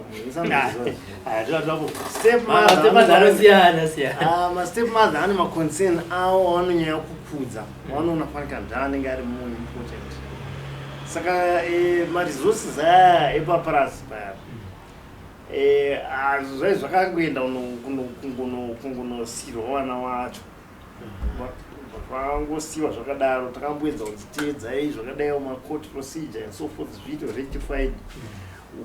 Stepmother anosiyana siyana. Mastep mother ane maconcern avo avanonyanya kukudza, vanoona fanika ndaanenge ari more important. Saka maresources aya epaparasi paya, zvai zvakangoenda kungonosirwa vana vacho, zvangosiyiwa zvakadaro. Takamboedza kunzi teedzai zvakadaiwo macourt procedure and so forth, zviito rectified.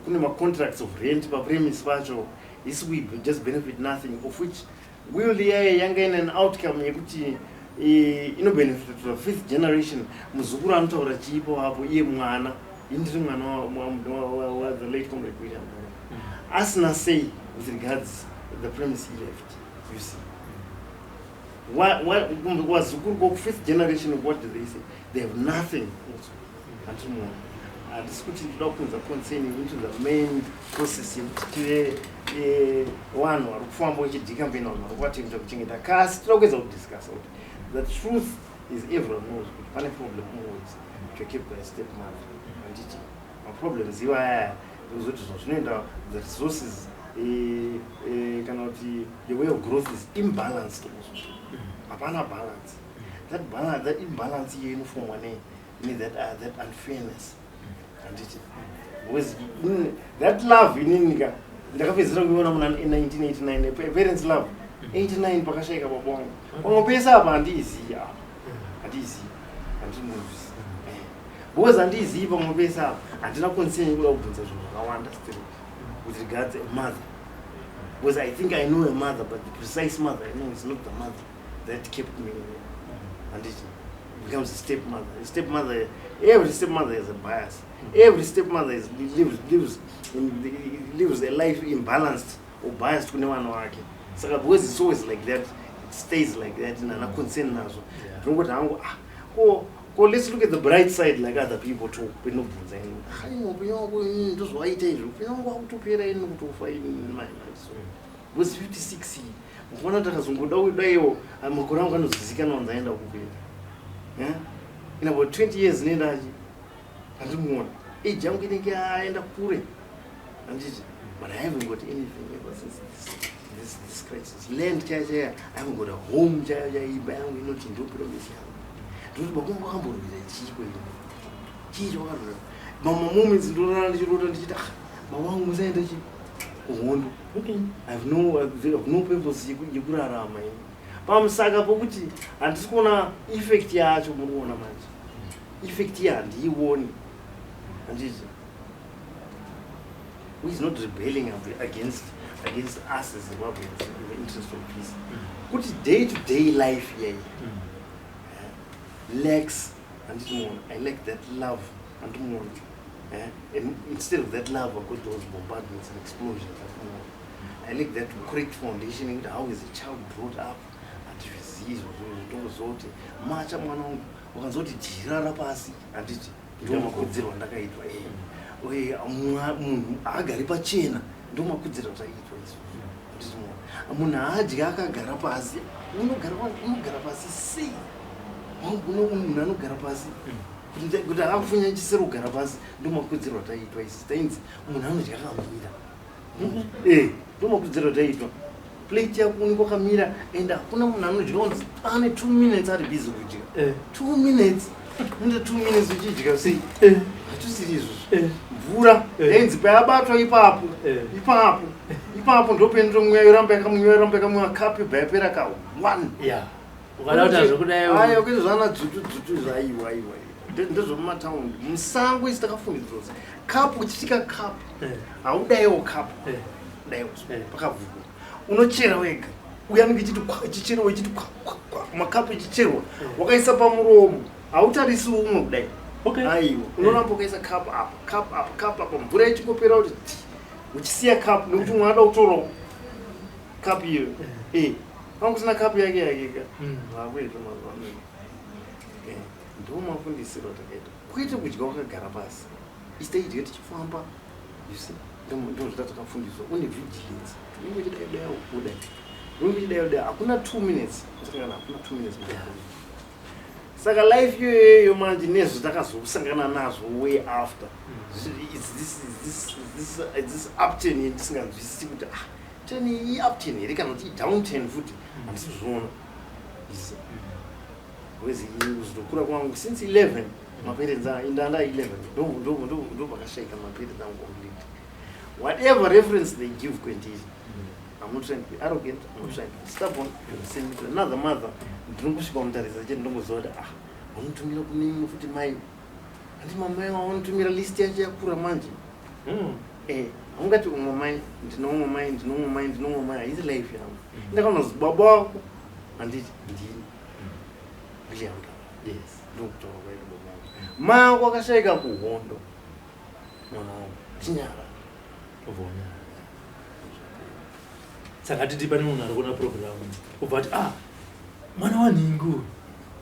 Kune macontracts of rent papremise pacho, isi we just benefit nothing, of which will iyaye yanga ine an outcome yekuti inobenefita to the fifth generation. Muzukuru anotaura chiipo apo iye mwana, indiri mwana wa the late Comrade William asina say with regards the premise he left. You see, wazukuru go fifth generation, what do they say? They have nothing also. Handinoona, handisi kuti ndoda kuunza concern into the main process yekuti tive vanhu vari kufamba vachidhicampaigna, vanhu vari kuatempta kuchengeta, kasi toda kuedza kudiscussa kuti the truth is everyone knows kuti pane problem always to keep by step mother, handiti? Maproblems iwaya ozoti zvinhu zvinoenda, the resources, kana kuti the way of growth is imbalanced also, hapana balance. That balance, that imbalance iyo inofomwa ne that unfairness, handiti? Because that love, inini ka ndakapedzisira kuiona muna 1989, parents love. 89 pakashaika baba wangu. Pamwe pese apa handiizivi, apa handiizivi, handinozvisi because handiizivi. Pamwe pese apa handina concern yekuda kubvunza zvinhu zvakawanda still with regards a mother, because I think I know a mother, but the precise mother I know is not the mother that kept me, and it becomes a stepmother. A stepmother, every stepmother is a bias. Every stepmother is, lives, lives, in, lives a life imbalanced or biased kune vana vake. Saka because it's always like that, it stays like that, nana concern nazvo. Ndinongoti hangu, ah, ko let's look at the bright side like other people talk. Pinobvunza ini, ai, upenyu wako ini ndozvawaita izvo, upenyu wangu wakutopera ini kutofa ini in my life. So because 56 iyi, mukuona ndakazongoda kudaiwo, makore angu anozizikanwa nzaenda kupera. Yeah? In about 20 years nendachi handimuona, age yangu inenge yaenda kure, handiti? But I haven't got anything ever since this crisis. Land chaya chaya, I haven't got a home chaya chaya, imba yangu inoti ndo promise yangu. Ndoti baba vangu vakamborwira chiiko ini, chii chawakarwira? Mamwe moments ndorara ndichirota ndichiti, ah, baba vangu musaenda chi kuhondo. I have no purpose yekurarama ini pamusaka pokuti handisi kuona effect yacho. Muri kuona manje effect iyi handiioni, handiti? Who is not rebelling against us as Zimbabweans in the interest of peace, kuti day to day life yai lacks, handiti muona? I lack that love, handiti muona? Eh? And instead of that love, I've got those bombardments and explosions, handiti muona? I lack that correct foundation yekuti how is a child brought up. Handizvizivi izvozvo. Tongoziva kuti macha mwana wangu ukanzwa kuti jira rapasi, handiti? Ndo makudzirwo andakaitwa. Uye munhu haagari pachena, ndo makudzirwo ataiitwa izvozvo, handiti muona? Munhu haadyi akagara pasi. Unogara pasi sei? Munhu anogara pasi kuti akakufunyachisira kugara pasi, ndo makudzirwo ataiitwa isi. Tainzi munhu anodya akamira. Ndo makudzirwo ataiitwa. Plate yako unenge wakamira, and hakuna munhu anodya unzi ane 2 minutes ari busy kudya. 2 minutes, ende 2 minutes uchidya sei? Hatusiri izvozvo. Mvura yainzi payabatwa ipapo, ipapo ipapo ndopendomweya, yoramba yakamwiwa, yoramba yakamwiwa, kapu yobva yapera ka one. Ya, ukada kuti hazvokudai. Ayo, kwete zvana dzutu dzutu, zvaiwa iwa, ndezvemumataundi. Musango isi takafungidzwa kuti kapu, uchisvika kapu, haudaiwo kapu, daiwo pakavhurwa, unochera wega. Uye anenge ichiti kwa, ichicherwa, ichiti kwa kwa kwa, makapu ichicherwa, wakaisa pamuromo, hautarisi umwe kudai. Aiwa, unoramba ukaisa kapu apa, kapu apa, kapu apa, mvura ichingopera kuti ti, uchisiya kapu nekuti umwe anoda kutorawo kapu iyoyo. Panga kusina kapu yake yake ka. Zvakuita mazuva ano, ndo mafundisiro atakaita, kwete kudya wakagara pasi. Isi taidya tichifamba, you see? Ndo zvatakafundiswa. Une vigilance, unenge uchidai dai, udai, unenge uchidai dai, hakuna 2 minutes kana, hakuna 2 minutes. Saka life iyoyoyo manje nezvatakazosangana nazvo way after, it's this upturn yendisinganzwisisi kuti, ah, turn iyi upturn here kana kuti idownturn futi, handisi kuzviona, you see? Because kuzotokura kwangu since 11, maparents indanda 11, ndo pakashaika maparents angu completely. Whatever reference they give kwendiri, I'm not trying to be arrogant, I'm not trying to be stubborn, send me to another mother, ndinongosvika mutarisa chete, ndongoziva kuti, ah, vanotumira kune imwe futi mai. Handi mamai vanotumira list yacho yakura manje. Haungati umwe mai, ndinomwe mai, ndinomwe mai, ndinomwe mai, haisi life yangu. Ndakanozi baba wako, handiti ndini William? Yes. Ndokutaura kwaita baba wangu, mai ako akashaika kuhondo, mwana wangu, chinyara. Ubvona. Saka titi pane munhu ari kuona program, ubva ati, ah, mwana wanhingu,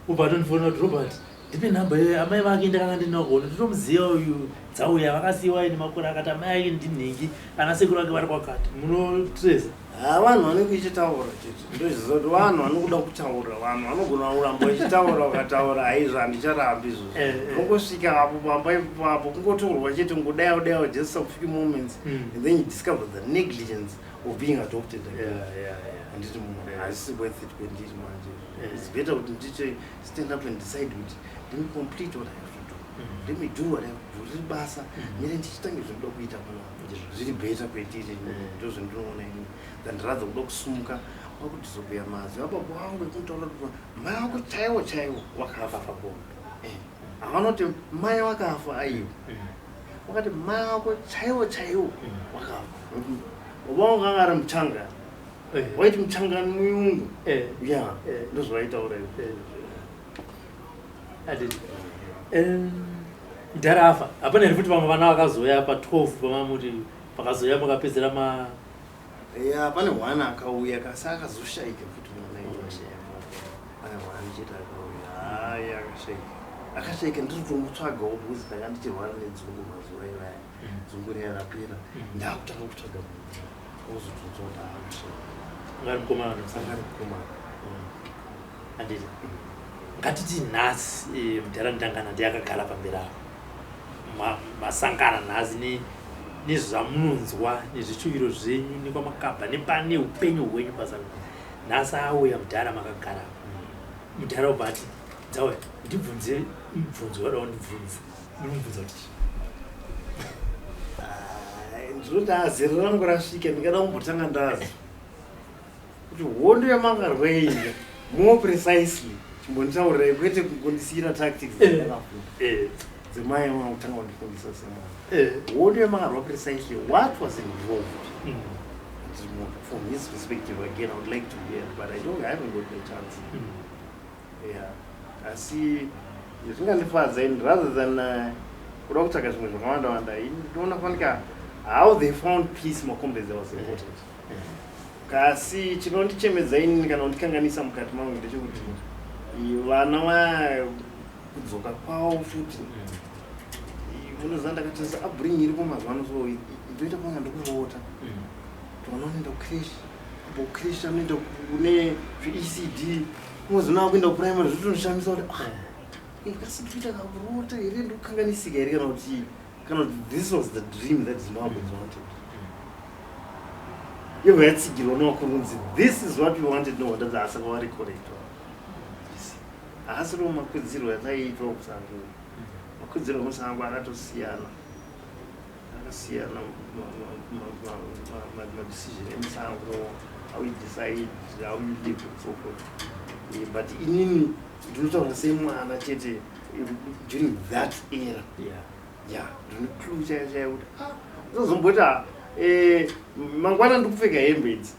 ubva atondifonera kuti, Robert, ndipe nhamba iyoyo amai vake, ndakanga ndinakuona, ndinomuziva uyu, dzauya vakasiyiwa ine makore akati, amai ake ndinhingi, ana sekuru ake vari kwakati, munotreza? Ha, vanhu vanenge ichitaura chete. Ndoziva kuti vanhu vanokuda kutaura, vanhu vanogona kuramba vachitaura. Ukataura, haizvo, handicharambi izvozvo. Ungosvika apo pamba ipapo, kungotorwa chete, ngodaiwo daiwo, just some few moments, and then you discover the negligence of being adopted again. Handiti munhu haisi worth it kwendiri manje. It's better kuti ndiche stand up and decide kuti let me complete what I have to do. Let me do what I do, riri basa. Mire ndichitange zvinoda kuita panapa. Zviri better kwetiri, ndo zvendinoona ini, than rather kuda kusumuka wakudisobheya mazwi ababa wangu ekutaura kuti mai wako chaiwo chaiwo wakafa. Havanoti mai wakafa, aiwa, wakati mai wako chaiwo chaiwo wakafa. Baba wangu anga ari muchangani, waiti muchangani muyungu. Ya, ndozvaitaura izvo. Handiti mudhara afa, hapana here futi vamwe vana vakazoya pa12 pamamuti vakazoya makapedzera ma? Ya, pane one akauya, kasi akazoshaika futi mwana iye. Pane one chete akauya, hayi, akashaika, akashaika. Ndiri kutomutsvagawo because ndanga ndichirwara nedzungu mazuva ivaya. Dzungu riya rapera, ndakutanga kutsvaga munhu, ozotonzwa kuti akashaika. Ngari mukomana? Anga ari mukomana. Handiti ngatiti nhasi mudhara Ndangana ndiye akagara pamberi apo, masangana nhasi nezvamunonzwa nezvishuviro zvenyu nekwamakabva nepane upenyu hwenyu pasanga, nhasi auya mudhara, makagara, mudhara ubva ati, "Dzauya, ndibvunze mubvunzo wada kundibvunza," munomubvunza kuti chii? Ndinoti azera rangu rasvika, ndingada kumbotanga ndazi kuti hondo yamakarwa iyi, more precisely chimbonditaurirai, kwete kungondisiyira tactics dzandakafunda dzemai vangu kutanga kundifundisa semwana. Hondo yamakarwa precisely, what was involved? From his perspective again, I would like to hear, but I don't, I haven't got the chance. Yeah, asi zvingandifadza ini rather than kuda kutsvaga zvimwe zvakawanda wanda. Ndinoona fanika how they found peace, macomrades, was important. Kasi chinondichemedza inini kana kundikanganisa mukati mangu ndechekuti vana va kudzoka kwavo futi, unoziva, ndakatarisa upbringing iripo mazuva ano, so ndoita kunga ndikurota. Vana vanoenda kucreche, kubva kucreche anoenda kune zveECD, unozoona kuenda kuprimary. Zvotondishamisa kuti, ah, kasi ndikuita kakurota here, ndikukanganisika here, kana kuti this was the dream that Zimbabweans wanted, yobva yatsigirwa nevakuru kunzi this is what we wanted. No wonder asaka varicorrectwa, haasiriwo makudzirwo ataiitwa kusango. Makudzirwo emusango akatosiyana, akasiyana. Madecision emusango, how you decide, how you live and so forth. But inini ndinotaura semwana chete during that era. Ya, ndine clue chaiyo chaiyo kuti, ah, usazomboti, ah, mangwana ndikupfeka hembe idzi,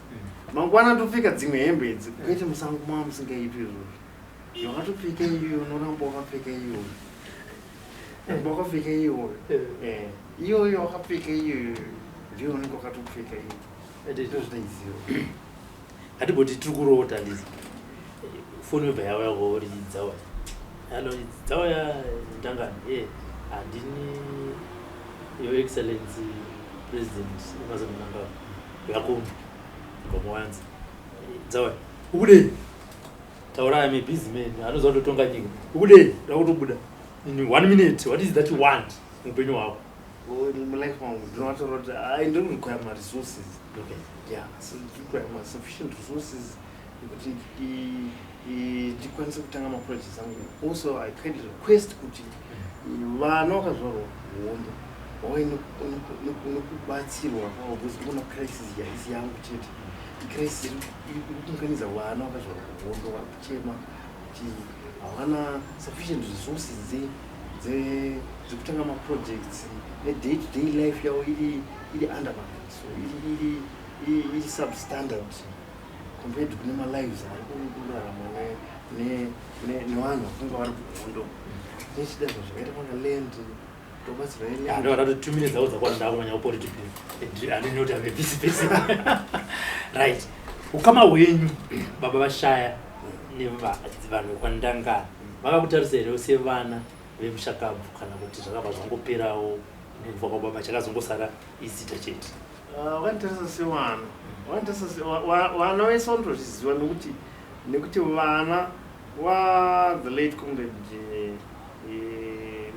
mangwana ndopfeka dzimwe hembe idzi. Kwete, musango mava musingaitwi izvozvo. Wakatopfeka iyoyo, unoramba wakapfeka iyoyo, ramba wakapfeka iyoyo. Iyoyo wakapfeka iyoyo ndiyo unenge wakatopfeka iyoyo, ndozvinaiziva. Hatimboti tiri kurota ndizi foni yobva yauya kwauri, "Dzauya, hello, dzauya Ndangani." E, handini, Your Excellency President Emmerson Mnangagwa yakuno gomowanzi. "Dzauya, ukudei? Taura, I'm a busy man." Anoziva kutotonga nyika. "Ukudei? Ndakutobuda in one minute. What is that you want muupenyu hwako?" Mulife mangu ndinotaura kuti ai, ndiri kurequire maresources. Yeah, so ndiri kurequire masufficient resources ekuti ndikwanise kutanga maprojects angu. Also, I kindly request kuti vana vakazvarwa hondo vauye nekubatsirwa kwavo, because ndikuona crisis yaisi yangu chete, icrisis iri kuunganidza vana vakazvarwa hondo vari kuchema kuti havana sufficient resources dzekutanga maprojects, neday to day life yavo iri undermined, so iri substandard compared kune malives ari kurarama nevanhu vakanga vari kuhondo. Nechida zvo zvakaita kwanga land, tobatsirwa. Ndokada kuti 2 minutes dzako dzakwana, ndakumanya kupolitiki handini kuti ave busy busy. Right, ukama hwenyu, baba vashaya, nevanhu vekwaNdangana vakakutarisa here sevana vemushakabvu, kana kuti zvakabva zvangoperawo nekufa kwababa, chakazongosara izita chete? Vakanditarisa sevana, vakanditarisa vana vese vanotozviziva, nekuti vana wa the late Comrade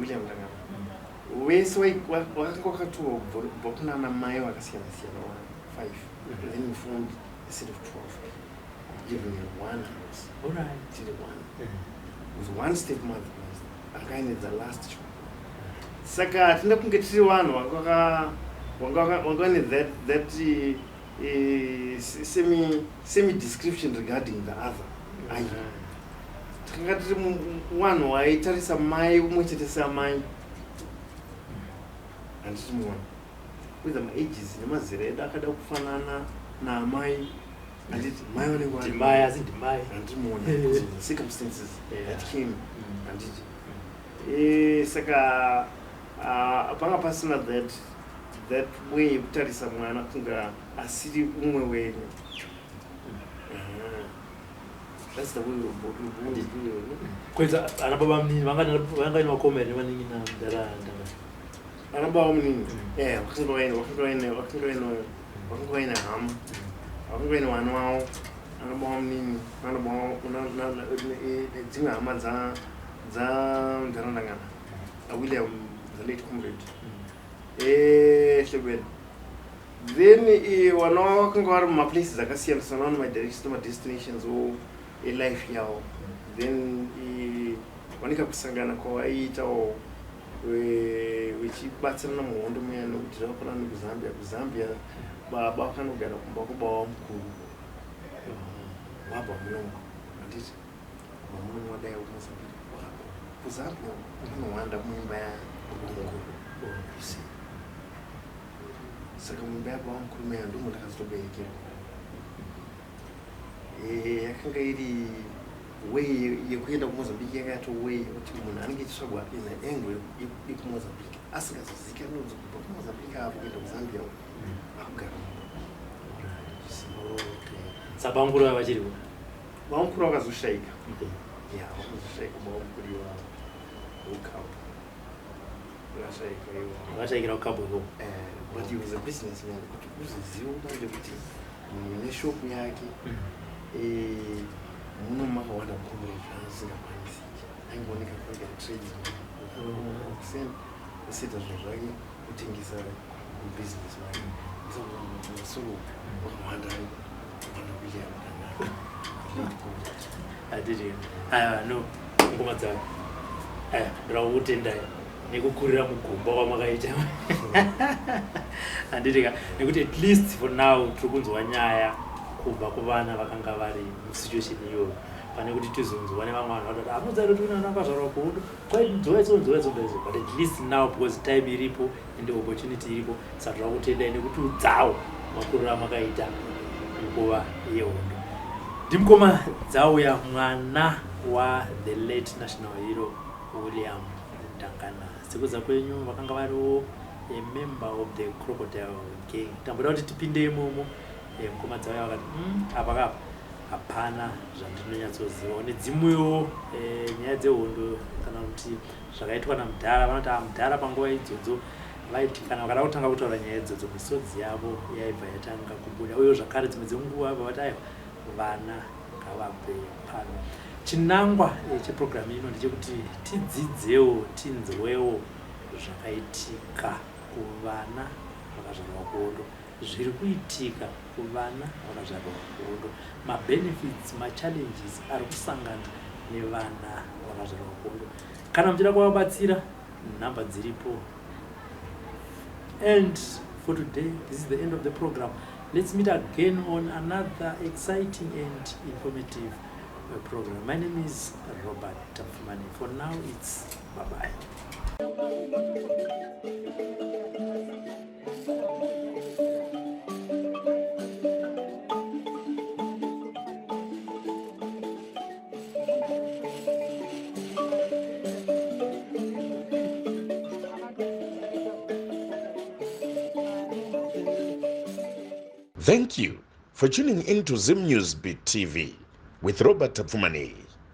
William Ndangana vese vakanga vakatorwa kubva kunana mai vakasiyana siyana wa five. Then we formed a set of 12 living in one house. Tiri one with one step mother anga aine the last child. Saka hatina kunge tiri vanhu vanga vane that semi description regarding the other. Aiwa, takanga tiri vanhu vaitarisa mai umwe chete samai, handiti muona? Whether maages nemazera edu akada kufanana naamai, handiti? Mai vanenge vari Ndimai, asi ndimai. Handiti muona? Because of the circumstances that came, handiti? Saka panga pasina that way yekutarisa mwana kunga asiri umwe wenyu. That's the way we Kwedza ana baba munini vanga vakoma here nevanin'ina ndaranda? Ana baba munini, vakanga vaine hama, vakanga vaine vana vavo, ana baba munini, ana baba nedzimwe hama dzandarandangana, William, the late comrade Hlebeni. Then vana vavo vakanga vari mumaplaces akasiyana siyana, vane madirections nemadestinations elife yavo. Then vanika kusangana kwavaiitawo vechibatsirana muhondo muya, nekuti zvakafanana nekuZambia. KuZambia baba vakanogara kumba kwababa mukuru wabva munomo, handiti? Kubva munomo wadai kuMozambique, kuZambia unowanda muimba yababa mukuru, you see? Saka muimba yababa mukuru muya ndomo ndakazotoberekerwa. Yakanga iri way yekuenda kuMozambique, yanga yato way yekuti munhu anenge achitsvagwa in angle yekuMozambique asingazozikanwi kunzi kubva kuMozambique apo kuenda kuZambia uko akugara. You see? Saka bamukuru vava vachiripo? Bamukuru vakazoshayika. Ya, vakazoshayika bamukuru ivavo ukabo, vakashayika ivavo. Vakashayikira kukabwe ikoko? But he was a businessman, kuti uzoziva manje kuti munhu neshopu yake, muno makawanda mukomere zvaasingakwanisiki. Aingooneka kunge trades kuseni, oseta zvinhu zvake, kutengesa mubusiness make. Masoro wakawanda wanda William Ndangana, late comrade. Handiti? Aiwa, no, ngoma dzavo. Aya, ndoda kukutendai nekukurira mugomba kwamakaita, handiti ka? Nekuti at least for now tiri kunzwa nyaya kubva kuvana vakanga vari musituation iyoyo, pane kuti tizonzwa nevamwe vanhu vatati amuzairo kuti kuna akazvarwa kuhondo, kwainzwa idzo idzo. But at least now, because time iripo and opportunity iripo, saka toda kutendai nekuti udzawo makuriro amakaita nguva yehondo. Ndimukoma Dzauya, mwana wa the late national hero William Ndangana. Sekudza kwenyu, vakanga variwo a member of the Crocodile Gang. Tamboda kuti tipinde imomo, mukoma Dzauya vakati, apa kapa hapana zvandinonyatsozivawo." Nedzimwewo nyaya dzehondo kana kuti zvakaitwa namudhara, vanoti mudhara panguva idzodzo vaiti kana vakada kutanga kutaura nyaya idzodzo, misodzi yavo yaibva yatanga kubuda. Uyewo zvakare dzimwe dzenguva vavati, "Aiwa, vana ngavabve pano." Chinangwa cheprogramu ino ndechekuti tidzidzewo, tinzwewo zvakaitika kuvana vakazvarwa kuhondo, zviri kuitika kuvana vakazvarwa kuhondo, mabenefits, machallenges ari kusangana nevana vakazvarwa kuhondo. Kana muchida kuvabatsira, nhamba dziripo. And for today, this is the end of the program. Let's meet again on another exciting and informative program. My name is Robert Tafumani. For now, it's bye bye. Thank you for tuning in to Zim News Beat TV with Robert Tafumani.